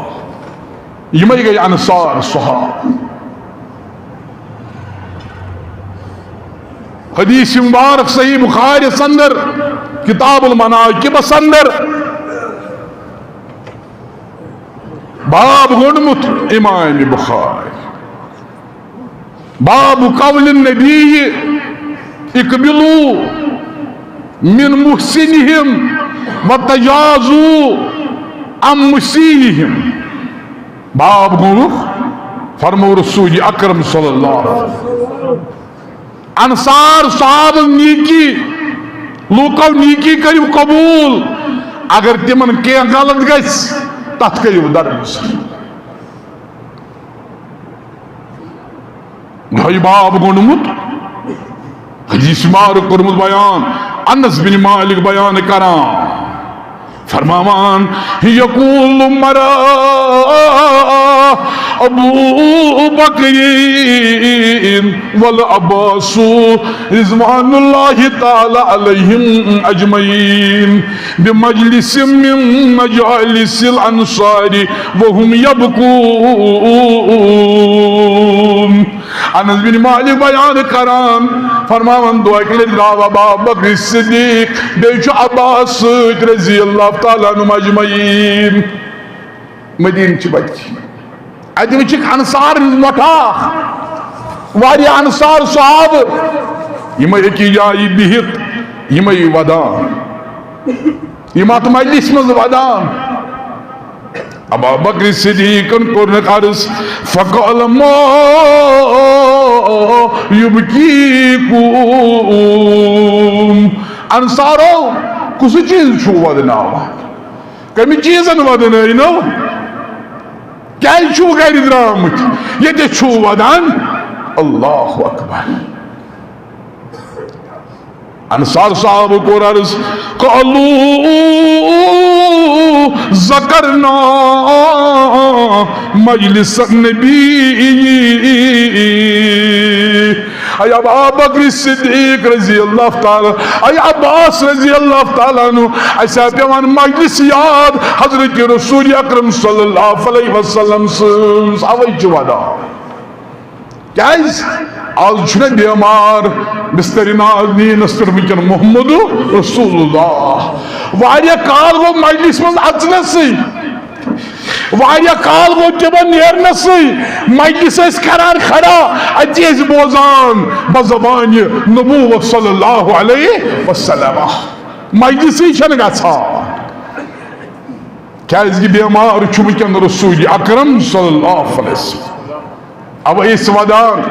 یِمے گٔے انصار صحابہ۔ حدیث مبارک صحیح بخاری اندر، کتاب المناقب اندر، باب گوٚنڈمُت امام بخاری، باب قول النبی، اقبلوا من محسنهم وتجازوا عن مسیئهم۔ باب گوٚو، فرمو رسول اکرم صلی اللہ علیہ وسلم، انصار صحابن نیکی، لوکو نیکی کٔرِو قبول، اگر تِمن کینٛہہ غلط گژھِ، تتھ کٔرِو درگُزر۔ یہے باب گوٚنڈمُت، حدیث مبارک کوٚرمُت بیان، انس بن مالک بیان کران، فرماوان، یقول مرا ابو بکر والعباس رضوان اللہ تعالی علیہم اجمعین بمجلس من مجالس الانصار وهم یبکون۔ انس بن مالک بیان کران، فرماوان، دۄیہِ لٹہِ درٛاو ابا بکر صدیق، بیٚیہِ چھُ عباس سۭتۍ رضی اللہ تعالیٰ عنہم اجمعین۔ مدینہٕ چہِ وتہِ۔ اتہِ وٕچھِکھ انصار ہٕنٛز مۄٹھاکھ، واریاہ انصار صحابہٕ، یِمے أکِس جایہِ بِہِتھ، یِمے ودان۔ یِم اتھ مجلس منٛز ودان۔ ابا بکر صدیقن کوٚرنکھ عرض، فقال ما یبکیکم؟ انصارو، کُس چیز چھُو ودناوان؟ کمہِ چیزن ودنٲینو؟ کیازِ چھُو گرِ درامٕتۍ؟ ییٚتہِ چھُو ودان۔ اللہ اکبر۔ انصار صحابہٕ کوٚر عرض، قالوا ذکرنا مجلس النبی۔ اے ابا بکر صدیق رضی اللہ تعالیٰ، اے عباس رضی اللہ تعالیٰ عنہ، اسہِ آ پیوان مجلس یاد حضرت رسول اکرم صلی اللہ علیہ وسلم سٕنٛز، اوے چھِ ودان۔ کیازِ؟ از چھُنہ بیمار بستر نازنینس پٮ۪ٹھ وٕنکٮ۪ن محمد رسول اللہ۔ واریاہ کال گوٚو مجلس منٛز اژنسٕے، واریاہ کال گوٚو تِمن نیرنسٕے۔ مجلس ٲسۍ کران کھڑا، اتی ٲسۍ بوزان بزبانہِ نبوت صلی اللہ علیہ وسلم۔ مجلسٕے چھنہٕ گژھان۔ کیازِ کہِ بیمار چھُ وٕنکٮ۪ن رسول اکرم صلی اللہ علیہ وسلم۔ اوے ٲسۍ ودان،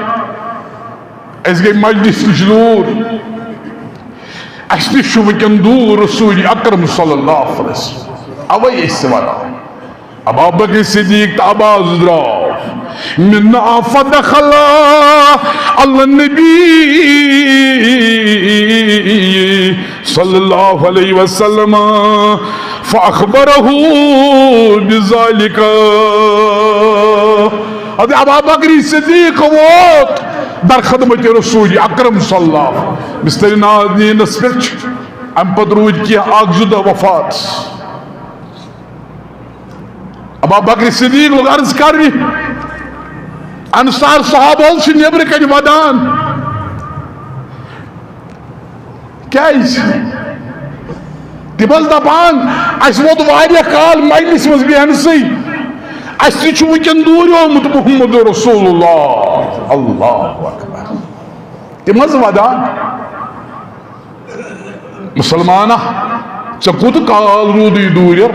أسۍ گٔے مجلس نِش دوٗر، اَسہِ نِش چھُ وٕنکٮ۪ن دوٗر رسول اکرم صلی اللہ علیہ وسلم۔ اوے ٲسۍ ودان۔ ابا بکر صدیق تہٕ عباس درٛاو۔ منا فدخل علی النبی صلی اللہ علیہ وسلم فاخبره بذلك۔ حضرت ابا بکر صدیق ووت در خدمت رسول اکرم صلی اللہ علیہ وسلم۔ بستر نازنینس پٮ۪ٹھ چھُ۔ امہِ پتہٕ روٗدۍ کینٛہہ اکھ زٕ دۄہ وفات۔ ابا بکر صدیق لوٚگ عرض کرنہِ، انصار صحابہ حظ چھِ نیبرٕ کنہِ ودان۔ کیازِ؟ تِم ٲسۍ دپان، اسہِ ووت واریاہ کال مجلس منٛز بیہنسٕے، اسہِ تہِ چھُ وٕنکٮ۪ن دوٗریومُت محمد رسول اللہ۔ اللہ اکبر۔ تِم ٲسۍ ودان، مسلمانہ، ژےٚ کوٗت کال روٗدُے دوٗرٮ۪ر؟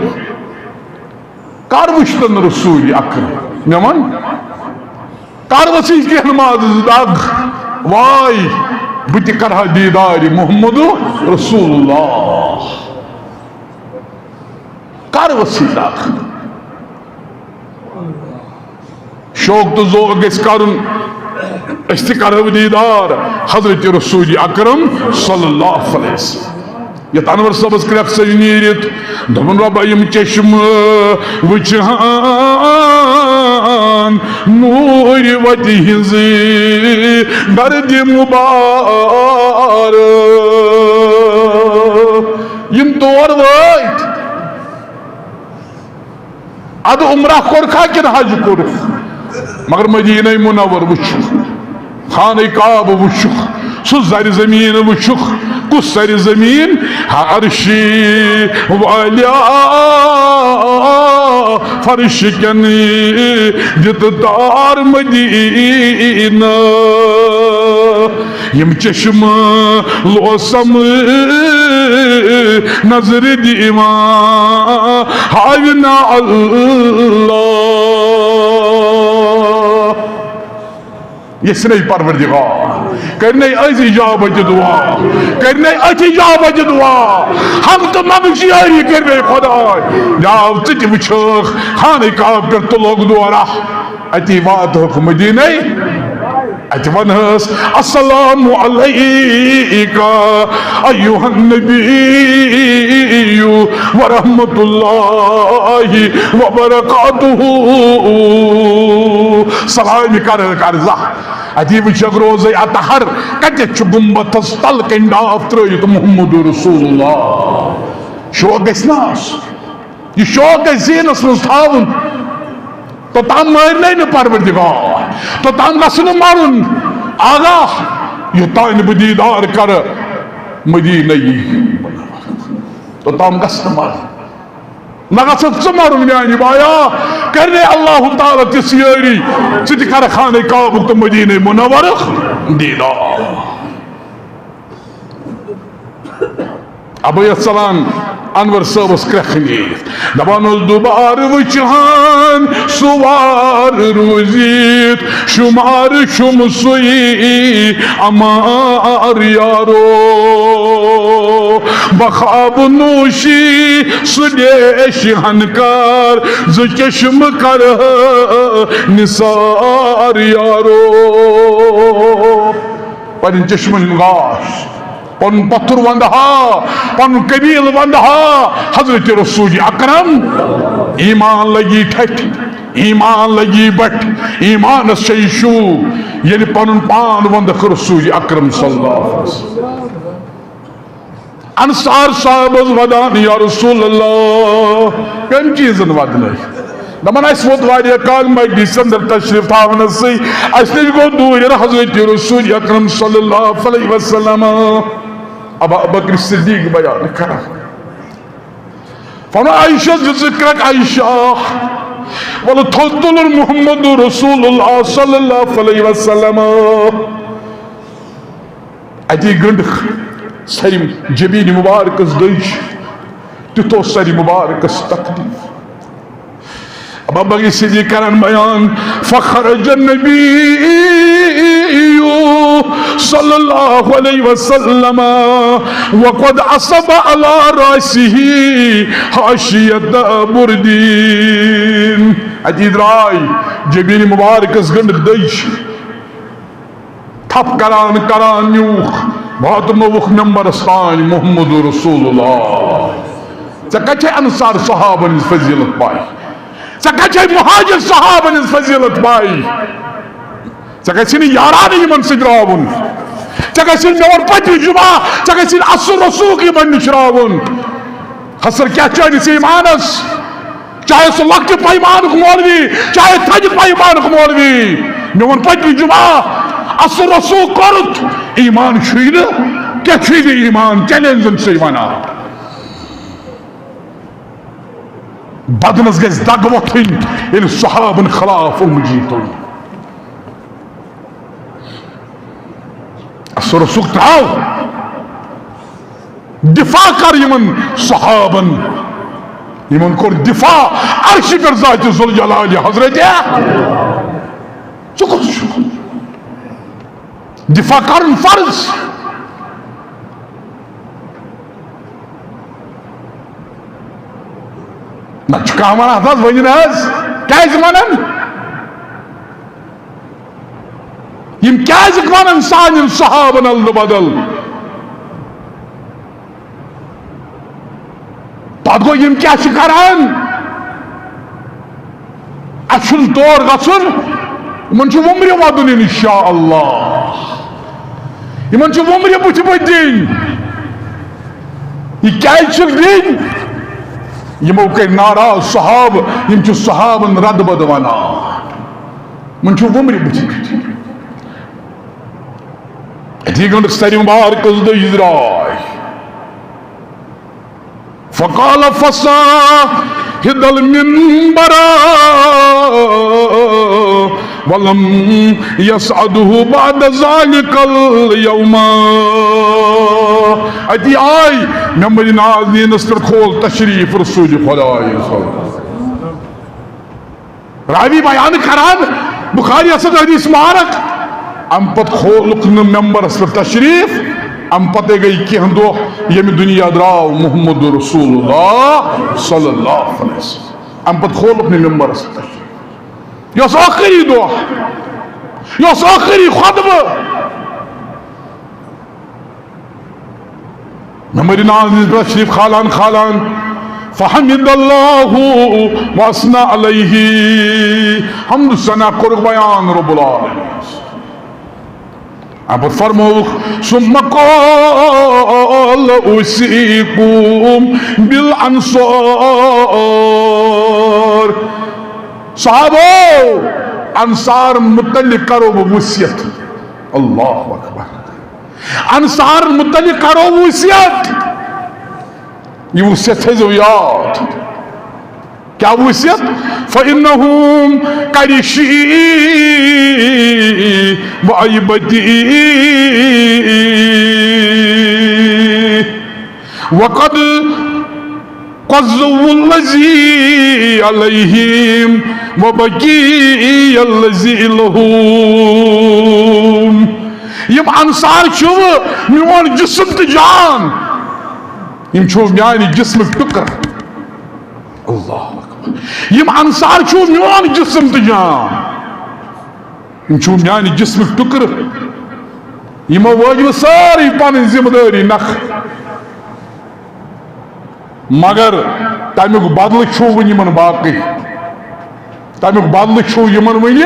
کر وٕچھتن رسول اکرم؟ مےٚ وَن، کر ؤژھِس کینٛہہ نمازٕ زٕ دگ؟ واے، بہٕ تہِ کرٕ ہا دیٖدارِ محمد رسول اللہ۔ کر ؤژھِس دگ؟ شوق تہٕ ذوق گژھِ کرُن، أسۍ تہِ کرو دیٖدار حضرت رسول اکرم صلی اللہ علیہ وسلم۔ یتھ انور صٲبس کرٛٮ۪کھ ژٔج نیٖرِتھ، دوٚپُن، رۄبا، یِم چشمہٕ وٕچھان نوٗرِ وتہِ ہٕنٛز گردِ مُبارک۔ یِم تور وٲتۍ، ادٕ عمرہ کوٚرکھا کِنہٕ حج کوٚرُکھ؟ مگر مدینہ منور وٕچھُکھ، خانہ کعبہ وٕچھُکھ، سُہ زر زمین وٕچھُکھ۔ کُس زر زمین؟ عرشی والیا فرش کن دِتھ تار مدینہ۔ یِم چشمہٕ لوسم نظر دِوان ہاوِ نا اللہ۔ یژھنے پروردگار کرنے أزۍ اجابت دعا، کرنے أتھۍ اجابت دعا، ہم تہٕ منگ جیٲری کرنے خداے۔ جاو ژٕ تہِ وٕچھکھ خانہ کعبہ پٮ۪ٹھ تُلُکھ دورہ، اتی واتہوکھ مدینے۔ اتہِ ونہس، السلام علیک ایھا النبی ورحمۃ اللہ وبرکاتہ۔ سلام کرکھ عرضہ، اتی وچھکھ روزے اطہر کتٮ۪تھ چھُ گنبدس تل کنہِ ڈاپھ ترٲیِتھ محمد رسول اللہ۔ شوق گژھِ نہ آسُن۔ یہِ شوق گژھِ ذہنس منٛز تھاوُن۔ توٚتام مٲرنَے نہٕ پروردگار، توٚتام گژھِ نہٕ مرُن آگاہ، یوٚتام نہٕ بہٕ دیٖدار کرٕ مدیٖنہ یی۔ توٚتام گژھِ نہٕ مرُن۔ نہ گژھکھ ژٕ مرُن میانہِ بایا، کرِ نے اللہ تعالیٰ تِژھ یٲری، ژٕ تہِ کرکھ خانہ کعبُک تہٕ مدیٖنہ منورُک دیٖدار۔ ابے یتھ ژلان انور صٲبس کرٛٮ۪کھ نیٖرِتھ۔ دپان اوس، دوبارٕ وٕچھان سُہ وار روٗزِتھ، شُمار شُم سُے امار یارو۔ بخاب نوشی سُہ ڈیش ہن کار، زٕ چشم کر نثار یارو۔ پنٕنۍ چشمن ہُنٛد گاش، پنُن پتھر وندہا، پنُن قبیل وندہا حضرت رسول اکرم۔ ایمان لگی ٹھٹھ، ایمان لگی بٹھ، ایمانس چھے شو، ییٚلہِ پنُن پان وندکھ رسول اکرم صلی اللہ علیہ وسلم۔ انصار صاحب اوس ودان، یا رسول اللہ، کمہِ چیٖزن ودنٲے؟ دپان، اسہِ ووت واریاہ کال مجلس اندر تشریف تھاونس سۭتۍ، اسہِ نِش گوٚو دوٗرٮ۪ر حضرت رسول اکرم صلی اللہ علیہ وسلم۔ ابا بکر صدیق بیان کران، فرماو، عائشہ دِژ کرٛٮ۪کھ، عائشہ، ولہٕ تھوٚد تُلُن محمد رسول اللہ صلی اللہ علیہ وسلم۔ اتی گنڈ سر جبین مبارکس دٔج، تیُتھ اوس سر مبارکس تکلیف۔ ابا بکر صدیق کران بیان، فخرج النبی صلی اللہ علیہ وسلم وقد اصب علی راسہ حاشیۃ بردین۔ اتی درٛاے جبین مبارکس گنڈ دٔج۔ تھپھ کران کران نیوٗکھ، واتنووُکھ ممبرس تام محمد رسول اللہ۔ ژےٚ کتہِ چھے انصار صحابن ہٕنٛز فضیلت پاے؟ ژےٚ کتہِ چھے مہاجر صحابن ہٕنٛز فضیلت پاے؟ ژےٚ گژھی نہٕ یارانہٕ یِمن سۭتۍ راوُن۔ ژےٚ گژھی نہٕ، مےٚ ووٚن پٔتمہِ جمعہ، ژےٚ گژھی نہٕ اثر رسوخ یِمن نِش راوُن۔ خسر کیٛاہ چٲنِس ایمانس؟ چاہے سُہ لۄکٹہِ پیمانُک مولوی، چاہے تھدِ پیمانُک مولوی۔ مےٚ ووٚن پٔتمہِ جمعہ، اثر رسوخ کوٚرُتھ، ایمان چھُے نہٕ، کیٛاہ چھُے نہٕ ایمان؟ چیلنجن چھُے ونان۔ بدنس گژھِ دگ وۄتھٕنۍ، ییٚلہِ صحابن خلاف اوٚنٛگجی تُل۔ اثر رسوخ ترٛاو۔ دفاع کر یِمن صحابن، یِمن کوٚر دفاع عرشہِ پٮ۪ٹھ ذاتِ ذوالجلالِ حضرت۔ ژٕ کُس چھُکھ؟ دفاع کرُن فرض۔ نہ چھُ کانٛہہ ونان، ہتہٕ حظ ؤنِو نہ حظ، کیٛازِ ونان؟ یِم کیٛازِ ونان سانٮ۪ن صحابن الدٕ بدل؟ پتہٕ گوٚو یِم کیٛاہ چھِ کران؟ اَسہِ چھُنہٕ تور گژھُن، یِمن چھُ وُمرِ وَدُن اِنشاءاللہ۔ یِمن چھُ وُمرِ بُتھِ بُتھِ دِنۍ۔ یہِ کیٛازِ چھِکھ دِنۍ؟ یِمو کٔرۍ ناراض صحابہٕ، یِم چھِ صحابن ردبد ونان۔ یِمن چھُ وُمرِ بُتھِ بُتھِ۔ أتی گٔنٛڈ سرِ مبارکس دٔج درٛاے۔ فقال فصعد المنبر ولم يصعده بعد ذلك اليوم۔ اتی آے ممبر نازنینس پٮ۪ٹھ کھول تشریف رسول خدای صلی اللہ علیہ وسلم۔ راوی بیان کران، بخاری ہسا حدیث مبارک، امہِ پتہٕ کھولُکھ نہٕ ممبرس پٮ۪ٹھ تشریف، امہِ پتے گٔے کینٛہہ دۄہ ییٚمہِ دُنیا درٛاو محمد رسول اللہ صلی اللہ علیہ وسلم۔ امہِ پتہٕ کھولُکھ نہٕ ممبرس پٮ۪ٹھ تشریف۔ یہِ اوس ٲخری دۄہ۔ یہِ اوس ٲخری خطبہٕ۔ ممبر ناز نِش پٮ۪ٹھ تشریف کھالان کھالان، فحمد اللہ واثنى علیہ، حمد ثنا کوٚرُکھ بیان رب العالمین۔ اَمہِ پتہٕ فرمووُکھ، ثم قال اوصیکم بالانصار۔ صحابو، انصار متعلق کرو بہٕ وصیت۔ اللہ اکبر۔ انصار متعلق کرو وصیت۔ یہِ وصیت تھٲیزیو یاد۔ کیٛاہ وصیت؟ فإنهم قريشي وعيبتي وقد قضوا الذي عليهم وبقي الذي لهم۔ یِم انصار چھِو میون جسم تہٕ جان، یِم چھِو میانہِ جسمٕکۍ ٹُکرٕ۔ اللہ اکبر۔ یِم انصار چھِو میون جسم تہٕ جان، یِم چھِو میانہِ جسمٕکۍ ٹُکرٕ۔ یِمو وٲج وۄنۍ سٲرٕے پنٕنۍ ذمہٕ دٲری نکھٕ۔ مگر تمیُک بدلہٕ چھُو وٕنہِ یِمن باقٕے۔ تمیُک بدلہٕ چھُو یِمن وٕنہِ،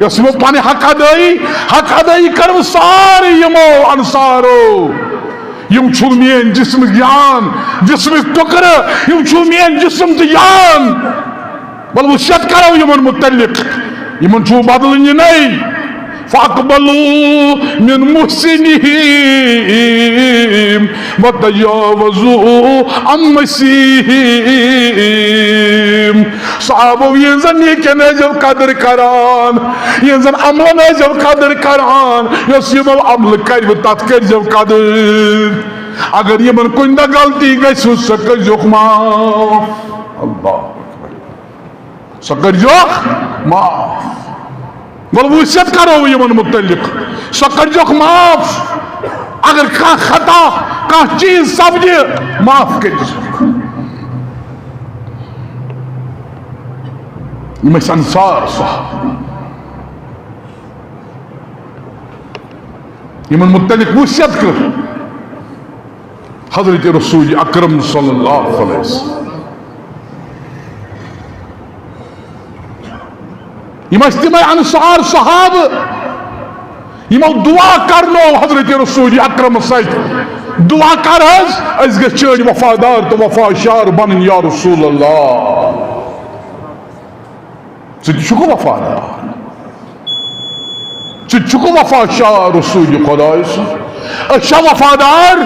یۄس یِمو پنٕنۍ حق ادٲیی، حق ادٲیی کٔرٕو سارے یِمو انصارو۔ یِم چھُو میٲنۍ جسمٕکۍ جان، جسمٕکۍ ٹُکرٕ، یِم چھُو میٲنۍ جسم تہٕ جان۔ بل وصیت کرو یِمن متعلق، یِمن چھُو بدلہٕ نِنَے۔ فاقبلوا من محسنهم وتجاوزوا عن مسيئهم۔ صحابو، یِہنٛزن نیکین ٲسۍزیو قدر کران، یِہنٛزن عملن ٲسۍزیو قدر کران، یۄس یِمو عملہٕ کرِوٕ تتھ کٔرۍزیو قدر۔ اگر یِمن کُنہِ دۄہ غلطی گژھِ، سۄ کٔرۍزیوکھ معاف۔ اللہ اکبر۔ سۄ کٔرۍزیوکھ معاف۔ وَلہٕ وصیت کرو یِمن متعلق، سۄ کٔرۍزیوکھ معاف۔ اگر کانٛہہ خطا، کانٛہہ چیٖز سپدِ، معاف کٔرۍزیوکھ۔ یِم ٲسۍ انصار صحابہ، یِمن متعلق وصیت کٔر حضرت رسول اکرم صلی اللہ علیہ وسلم۔ یِم ٲسۍ تِمے انصار صحابہٕ، یِمو دعا کرنو حضرت رسول اکرم سۭتۍ۔ دعا کر حظ، أسۍ گٔژھۍ چٲنۍ وفادار تہٕ وفا شعار بنٕنۍ یا رسول اللہ۔ ژٕ تہِ چھُکھ وفادار۔ ژٕ تہِ چھُکھ وفا شاہ رسول خداے سُنٛد۔ أسۍ چھا وفادار؟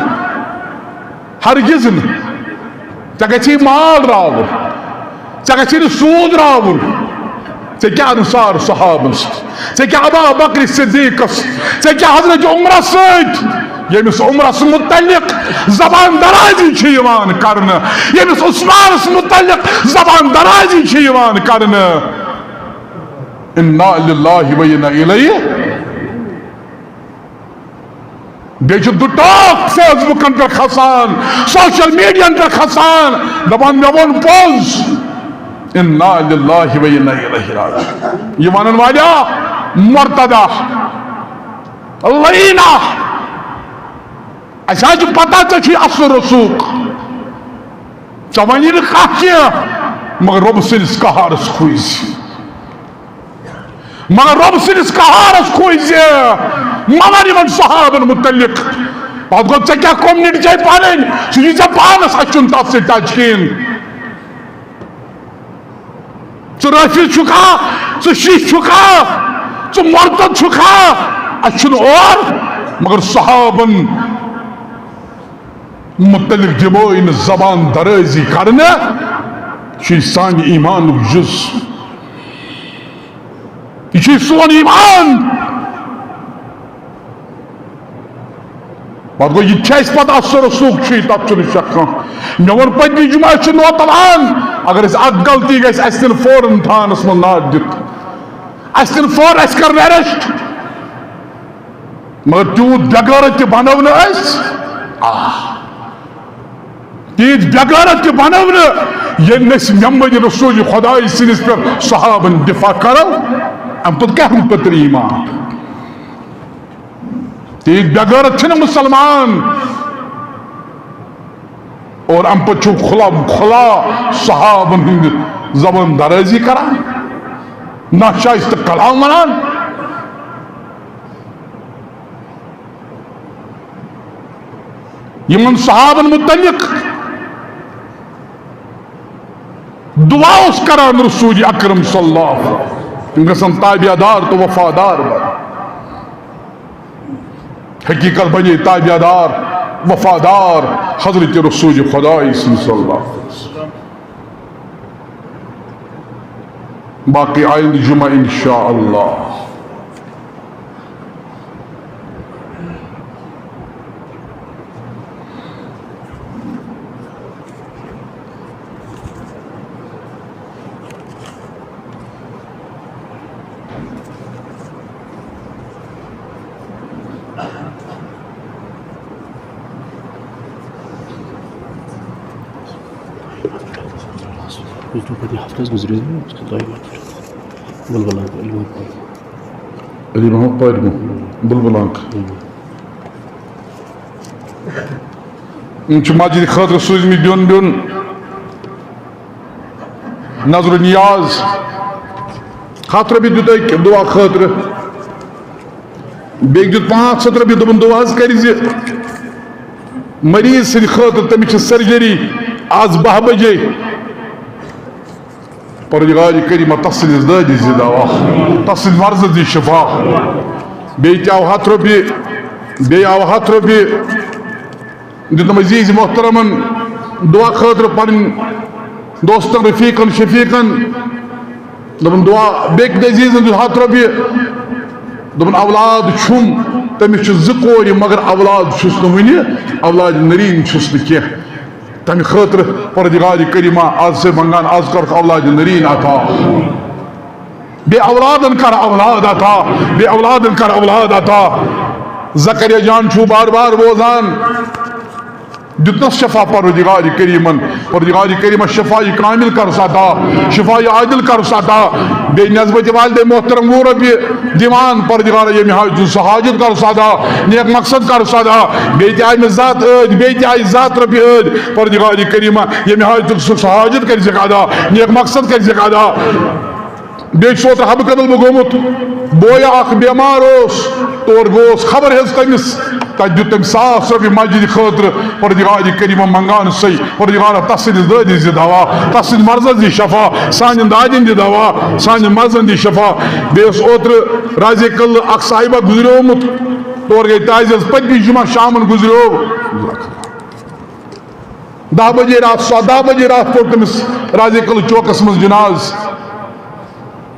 ہرگز نہٕ۔ ژےٚ گژھی مال راوُن، ژےٚ گژھی نہٕ سوٗد راوُن۔ ژےٚ کیٛاہ انصار صحابن سۭتۍ؟ ژےٚ کیٛاہ ابا بکر صدیقس؟ ژےٚ کیٛاہ حضرت عمرس سۭتۍ؟ ییٚمِس عمرس متعلق زبان درازی چھِ یِوان کرنہٕ، ییٚمِس عثمانس متعلق زبان درازی چھِ یِوان کرنہٕ۔ انا للہ و انا الیہ۔ بیٚیہِ چھُ دُٹاک فیس بُکن پٮ۪ٹھ کھسان، سوشل میڈیاہن پٮ۪ٹھ کھسان، دپان، "مےٚ ووٚن پوٚز۔" انا للہ و انا الیہ راجعون۔ یہِ ونن والیو مرتدہ، لعینہ۔ اسہِ حظ چھِ پتہ ژےٚ چھُے اصل رسوخ۔ ژےٚ ونی نہٕ کانٛہہ کینٛہہ، مگر رۄب سٕنٛدِس قہارس کھوٗژ زِ۔ مگر رۄب سٕنٛدِس قہارس کھوٗژ زِ۔ مگر یِمن صحابن متعلق، پتہٕ گوٚو ژےٚ کیٛاہ کومنِٹی چھے پنٕنۍ، سُہ یی ژےٚ پانس، اسہِ چھُنہٕ تتھ سۭتۍ ٹچ کِہیٖنۍ۔ ژٕ رٲفض چھُکھا؟ ژٕ شیعہ چھُکھا؟ ژٕ مرتد چھُکھا؟ اسہِ چھُنہٕ اور، مگر صحابن متعلق دِمو نہٕ زبان درٲزی کرنہٕ۔ یہِ چھُ سانہِ ایمانُک جُز۔ یہِ چھُ سون ایمان۔ پتہٕ گوٚو، یہِ تہِ چھُ اَسہِ پتہ، اثر رسوخ چھُ یہِ، تَتھ چھُنہٕ شک کانٛہہ۔ مےٚ ووٚن پٔتمہِ جمعہ، أسۍ چھِ نوتوان، اگر اَسہِ اکھ غلطی گژھِ، اَسہِ دِن فوراً تھانس منٛز نار دِتھ، اَسہِ دِن فوراً، اَسہِ کرن arrest۔ مگر تیوٗت بے غیرت تہِ بنو نہٕ أسۍ۔ آ۔ تیٖتۍ بے غیرت تہِ بنو نہٕ، ییٚلہِ نہٕ أسۍ ممبرِ رسول خداے سٕنٛدِس پٮ۪ٹھ صحابن دفاع کرو۔ امہِ پتہٕ کیٛاہ روٗد پتہٕ ایمان؟ تیٖتۍ بے غیرت چھِنہٕ مسلمان۔ اور امہِ پتہٕ چھُ کھلا کھلا صحابن ہٕنٛدِ زبان درٲزی کران، ناشائستہ کلام ونان۔ یِمن صحابن متعلق دعا اوس کران رسول اکرم صلی اللہ علیہ وسلم، یِم گژھن تابعدار تہٕ وفادار بنٕنۍ۔ حقیقت بنے تابعدار، وفادار حضرت رسول خدائی صلی اللہ علیہ وسلم۔ باقی آئندہ جمعہ انشاءاللہ۔ یُس تُہۍ پٔتمہِ ہفتہٕ حظ گُزریو، یُس تۄہہِ واتُن چھُ۔ بُلبُل انکل، علی محمد پٲرۍ۔ علی محمد پٲرۍ گوٚو۔ بُلبُل انکل۔ یِم چھِ مسجد خٲطرٕ سوٗزمٕتۍ بیوٚن بیوٚن۔ نظر و نیاز، ہتھ رۄپیہِ دیُت أکۍ دُعا خٲطرٕ، بیٚیہِ دیُت پانٛژھ ہتھ رۄپیہِ، دوٚپُن، دُعا حظ کٔرۍ زِ مریض سٕنٛدِ خٲطرٕ، تٔمِس چھِ سرجری آز باہ بجے۔ پروردگار کریمہ، تس سٕنٛدِس دٲدِس دِ دوا، تس سٕنٛدِ مرضس دِ شفا۔ بیٚیہِ تہِ آو ہتھ رۄپیہِ، بیٚیہِ آو ہتھ رۄپیہِ۔ دیُتنم عزیز محترمن دعا خٲطرٕ پنٕنۍ دوستن، رفیقن، شفیقن۔ دوٚپُن دعا، بیٚکہِ عزیزن دیُت ہتھ رۄپیہِ۔ دوٚپُن اولاد چھُم، تٔمِس چھِ زٕ کورِ، مگر اولاد چھُس نہٕ وُنہِ، اولاد نریٖن چھُس نہٕ کینٛہہ۔ تمہِ خٲطرٕ پروردگار کریمہ از سے منگان، از کرُکھ اولاد نریٖن عطا۔ بے اولادن کر اولاد عطا، بے اولادن کر اولاد عطا۔ زکریا جان چھُ بار بار بوزان، دیُتنس شفا پروردگار کریمن، پروردگار کریمہ شفا کامل کرُس عطا، شفا عادل کرُس عطا۔ بے نسبت والدے محترم وُہ رۄپیہِ دِوان، پروردگار ییٚمہِ حاجتُک سُہ حاجت کرُس عطا، نیک مقصد کرُس عطا۔ بے تہِ آیہِ مےٚ زٕ ہتھ ٲدۍ، بے تہِ آیہِ زٕ ہتھ رۄپیہِ ٲدۍ، پروردگار کریمہ ییٚمہِ حاجتُک سُہ سُہ حاجت کٔرزِکھ ادا، نیک مقصد کٔرزِکھ ادا۔ بیٚیہِ چھُ اوترٕ حبہٕ کدل بہٕ گوٚمُت، بوے اکھ بٮ۪مار اوس، تور گوس خبر ہیٚژ تٔمِس، تتہِ دیُت تٔمۍ ساس رۄپیہِ مسجدِ خٲطرٕ۔ پروردگار کریمہ منگان سُے، پروردگارا تس سٕنٛدِس دٲدِس دِ دوا، تس سٕنٛدِ مرضس دِ شفا، سانٮ۪ن دادٮ۪ن دِ دوا، سانٮ۪ن مرضن دِ شفا۔ بیٚیہِ اوس اوترٕ رازِ کدلہٕ اکھ صاحبہ گُزریومُت، تور گٔے تعزیت، پٔتمہِ جمعہ شامن گُزریو۔ دَہ بجے راتھ، سۄ دَہ بجے راتھ پوٚر تٔمِس رازِ کدلہٕ چوکس منٛز جناز۔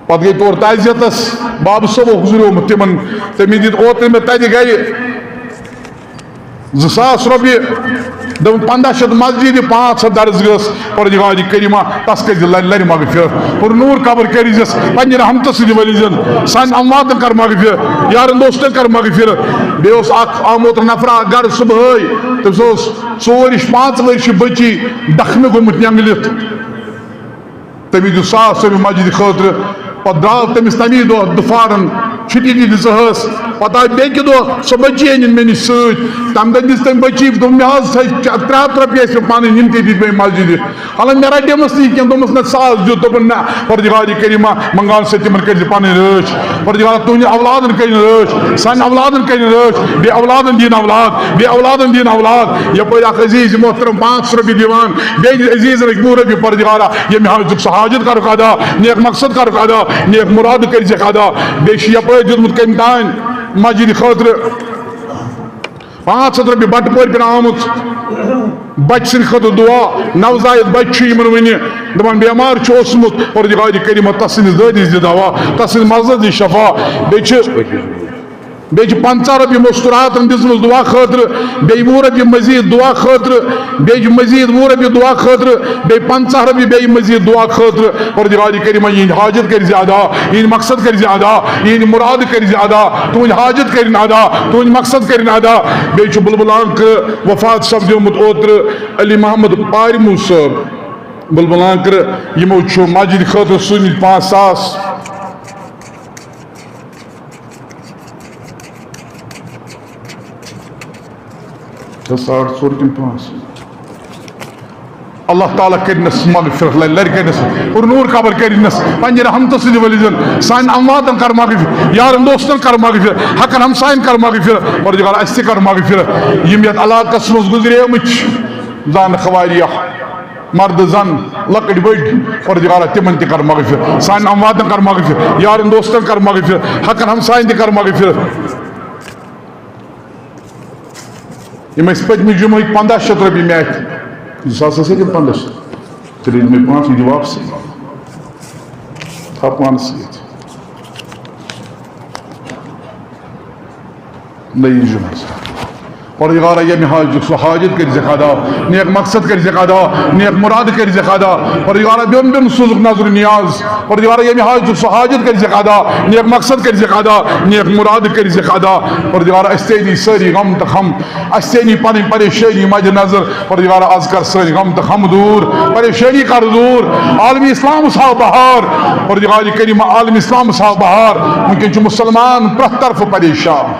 پتہٕ گٔے تور تعزیتس، بابہٕ صٲب اوس گُزریومُت تِمن، تٔمۍ دِتۍ اوترٕ مےٚ تتہِ گرِ زٕ ساس رۄپیہِ، دوٚپُن، پنٛداہ شیٚتھ مسجد، پانٛژھ ہتھ درسگاہس، پروردگار کریمہ تس کٔرۍ زِ لرِ لرِ مغفرت، پُر نوٗر قبر کٔرۍ زِس پننہِ رحمتہٕ سۭتۍ ؤلۍ زن، سانہِ امواتن کر مغفرت، یارن دوستن کر مغفرت۔ بیٚیہِ اوس اکھ آمُت نفرا گرٕ صبحٲے، تٔمِس اوس ژور رِش پانٛژھ ؤرِش بٔچی ڈکھنہٕ گوٚمُت نینگلِتھ۔ تٔمِس دیُت ساس رۄپیہِ مسجدِ خٲطرٕ۔ پتہٕ درٛاو تٔمِس تَمی دۄہ دُپھارن چھُٹی تہِ دِژٕہَس۔ پتہٕ آے بیٚکہِ دۄہ سۄ بٔچی أنِن مےٚ نِش سۭتۍ۔ تَمہِ دۄہ دِژ تٔمۍ بٔچی، دوٚپُن، "مےٚ حظ تھٲے چا-، ترٛےٚ ہَتھ رۄپیہِ ٲسۍ مےٚ پَنٕنۍ، یِم تہِ دِتۍ مےٚ مسجدِ۔" حالانکہ مےٚ رَٹیمَس نہٕ یہِ کینٛہہ، دوٚپمَس، "نہ، ساس دیُت۔" دوٚپُن، "نہ، پروردگار کریم، منٛگان سۭتۍ تِمن کٔرۍ زِ پَنٕنۍ رٲچھ، پروردگار تُہنٛدٮ۪ن اولادن کٔرِن رٲچھ، سانٮ۪ن اولادن کٔرِن رٲچھ، بیٚیہِ اولادن دِیِن اولاد، بیٚیہِ اولادن دِیِن اولاد۔" یپٲرۍ اکھ عزیز محترم پانٛژھ رۄپیہِ دِوان، بیٚیہِ عزیز رۄپیہِ وُہ رۄپیہِ، پروردگارا، ییٚمہِ حاجتُک سُہ حاجت کرُکھ ادا، نیک مقصد کرُکھ ادا، نیک مراد کٔرزِکھ ادا۔ بیٚیہِ چھُ یپٲرۍ دیُتمُت کٔمۍ تام مسجدِ خٲطرٕ پانٛژھ ہتھ رۄپیہِ بٹہٕ پورِ پٮ۪ٹھ آمٕژ۔ بچہٕ سٕنٛدِ خٲطرٕ دُعا، نوزائیدٕ بچہٕ چھُ یِمن وُنہِ دپان بٮ۪مار چھُ اوسمُت، پروردگار کریمہ تس سٕنٛدِس دٲدِس دِ دوا، تس سٕنٛدِس مرضس دِ شفا۔ بیٚیہِ چھِ، بیٚیہِ چھِ پنٛژاہ رۄپیہِ مستوراتن دِژمٕژ دُعا خٲطرٕ، بیٚیہِ وُہ رۄپیہِ مزید دُعا خٲطرٕ، بیٚیہِ چھِ مزید وُہ رۄپیہِ دُعا خٲطرٕ، بیٚیہِ پنٛژاہ رۄپیہِ بیٚیہِ مزید دُعا خٲطرٕ۔ پروردگار کریمہ یِہنٛدۍ حاجت کٔرۍ زِ ادا، یِہنٛدۍ مقصد کٔرۍ زِ ادا، یِہنٛدۍ مراد کٔرۍ زِ ادا، تُہنٛدۍ حاجت کٔرِن ادا، تُہنٛدۍ مقصد کٔرِن ادا۔ بیٚیہِ چھُ بُلبُل آنکرٕ وفات سپدیومُت اوترٕ علی محمد پارمو صٲب۔ بُلبُل آنکرٕ، یِمو چھُ مسجد خٲطرٕ سوٗزمٕتۍ پانٛژھ ساس۔ ساڑ ژور کِنہٕ پانٛژھ؟ اللہ تعالیٰ کٔرِنَس مغفرت، لَرِ لَرِ کٔرِنَس، پُر نوٗر قبر کٔرِنَس، پنٛنہِ رحمتہٕ سۭتۍ ؤلِزٮ۪ن، سانٮ۪ن امواتن کر مغفرت، یارن دوستن کر مغفرت، حقن ہمساین کر مغفرت، پروردگار اَسہِ تہِ کر مغفرت، یِم یَتھ علاقس منٛز گُزریمٕتۍ چھِ، زانہٕ خواریہ، مرد زن، لۄکٕٹۍ بٔڑۍ، پروردگارا تِمن تہِ کر مغفرت، سانٮ۪ن امواتن کر مغفرت، یارن دوستن کر مغفرت، حقن ہمساین تہِ کر مغفرت۔ یِم ٲسۍ پٔتمہِ جمعہٕکۍ پنٛداہ شیٚتھ رۄپیہِ مےٚ اَتھِ۔ زٕ ساس ٲسۍ ییٚتٮ۪ن پنٛداہ شیٚتھ۔ تیٚلہِ ییٚلہِ مےٚ پانٛژھ یہِ دِ واپسٕے۔ تھاو پانَس سۭتۍ۔ نٔیِس جمعہس۔ پروردگارا، ییٚمہِ حاجتُک سُہ حاجت کٔرۍ زِکھ ادا، نیک مقصد کٔرۍ زِکھ ادا، نیک مراد کٔرۍ زِکھ ادا۔ پروردگارا، بیوٚن بیوٚن سوٗزُکھ نظر نیاز۔ پروردگارا، ییٚمہِ حاجتُک سُہ حاجت کٔرۍ زِکھ ادا، نیک مقصد کٔرۍ زِکھ ادا، نیک مراد کٔرۍ زِکھ ادا۔ پروردگارا، اَسہِ تیٚلی سٲری غم تہٕ ہم، اَسہِ تیٚلی پنٕنۍ پریشٲنی مد نظر۔ پروردگارا، از کر سٲنۍ غم تہٕ ہم دوٗر، پریشٲنی کر دوٗر۔ عالم اسلام سا بہار، پروردگار کریم، عالم اسلام سا بہار۔ وٕنکٮ۪ن چھُ مسلمان پرٛٮ۪تھ طرفہٕ پریشان،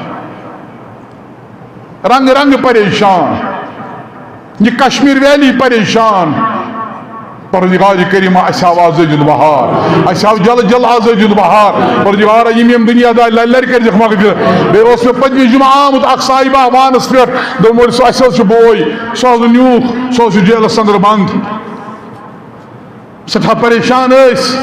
رنگ رنگ پریشان، یہِ کشمیر ویلی پریشان۔ پروردگار کریم، اَسہِ آو آزٲدی ہُنٛد بہار، اَسہِ آو جل جل آزٲدی ہُنٛد بہار۔ پروردگار، یِم یِم دُنیا دارِ لَرِ لَرِ کٔرۍ زِکھ مغفرت۔ بیٚیہِ اوس مےٚ پٔتمہِ جمعہ آمُت اکھ صاحبہ وانَس پٮ۪ٹھ، دوٚپُن، "سُہ اَسہِ حظ چھُ بوے، سُہ حظ نیوٗکھ، سُہ حظ چھُ جیلَس اندر بنٛد۔" سٮ۪ٹھاہ پریشان ٲسۍ۔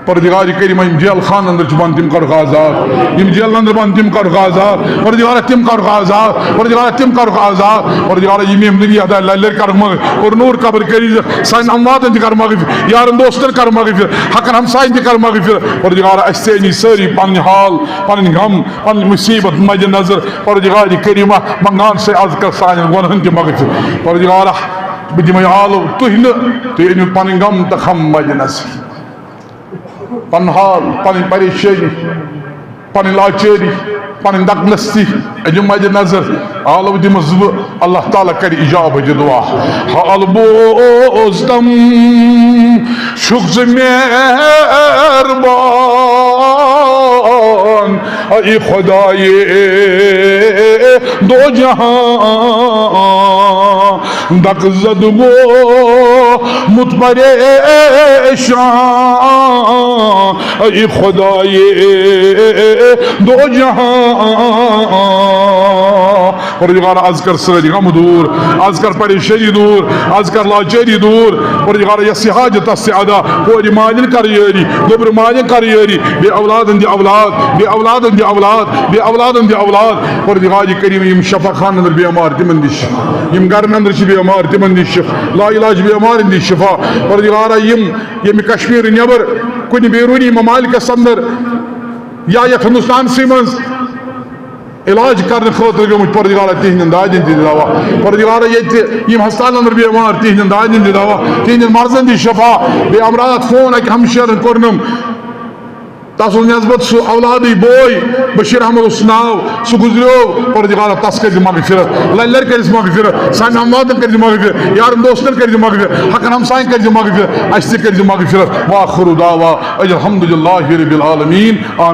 پروردگار کریم، یِم جیل خانہٕ اندر چھِ بنٛد، تِم کرُکھ آزاد۔ یِم جیلن اندر بنٛد، تِم کرُکھ آزاد۔ پروردگارا، تِم کرُکھ آزاد۔ پروردگارا، تِم کرُکھ آزاد۔ پروردگارا، یِم یِم دُنیا دارِ لَرِ لَرِ کرُکھ مغفرت، پُر نوٗر قبر کٔرۍ زِ، سانٮ۪ن امواتن تہِ کر مغفرت، یارن دوستن کر مغفرت، حقن ہمساین تہِ کر مغفرت۔ پروردگارا، اَسہِ تہِ أنی سٲری پنٕنۍ حال، پنٕنۍ غم، پنٕنۍ مصیبت مد نظر۔ پروردگار کریمہ، منگان سے از کر سانٮ۪ن گۄنہن تہِ مغفرت۔ پروردگارا، بہٕ دِمے آلو تُہۍ نہٕ، تُہۍ أنِو پنٕنۍ غم تہٕ خم مد نظر۔ پنُن حال، پنٕنۍ پریشٲنی، پنٕنۍ لاچٲری، پنٕنۍ دقدستی أنِو مد نظر۔ آلو دِمس بہٕ، اللہ تعالیٰ کرِ اجابت دعا۔ حال بوزتم چھُکھ ژٕ مہربان، اے خدایے دو جہان۔ دق زد گوٚمُت پریشان، اے خدایے دو جہان۔ پروردگار، از کر سٲنۍ غم دوٗر، از کر پریشٲنی دوٗر، از کر لاچٲری دوٗر۔ پروردگار، یۄس یہِ حاجت تس تہِ ادا، کورِ مالٮ۪ن کر یٲری، گوٚبرِ مالٮ۪ن کر یٲری، بے اولادن دِ اولاد، بے اولادن دِ اولاد، بے اولادن دِ اولاد۔ پروردگار کریم، یِم شفا خانن اندر بیمار، تِمن دِ شفا۔ یِم گرن اندر چھِ بیمار، تِمن دِ شفا۔ لا علاج بیمارن دِ شفا۔ پروردگارا، یِم ییٚمہِ کشمیر نٮ۪بر کُنہِ بیرونی ممالکس اندر یا یتھ ہندوستانسٕے منٛز علاج کرنہٕ خٲطرٕ گٔمٕتۍ، پروردگارا، تِہنٛدٮ۪ن دادٮ۪ن تہِ دِ دوا۔ پروردگارا، ییٚتہِ یِم ہسپتالن اندر بیمار، تِہنٛدٮ۪ن دادٮ۪ن تہِ دوا، تِہنٛدٮ۪ن مرضن تہِ شفا۔ بیٚیہِ امراتھ فون اکہِ ہمشیرن کوٚرنم، تس اوس نسبت سُہ اولادٕے بوے، بشیر احمد اوس ناو، سُہ گُزریو، پروردگارا، تس کٔرۍ زِ مغفرت، لرِ لرِ کٔرۍ زِ مغفرت، سانٮ۪ن امواتن کٔرۍ زِ مغفرت، یارن دوستن کٔرۍ زِ مغفرت، حقن ہمساین کٔرۍ زِ مغفرت، اسہِ تہِ کٔرۍ زِ مغفرت۔ واخر دعوا ان الحمد للہ رب العالمین۔ آمین۔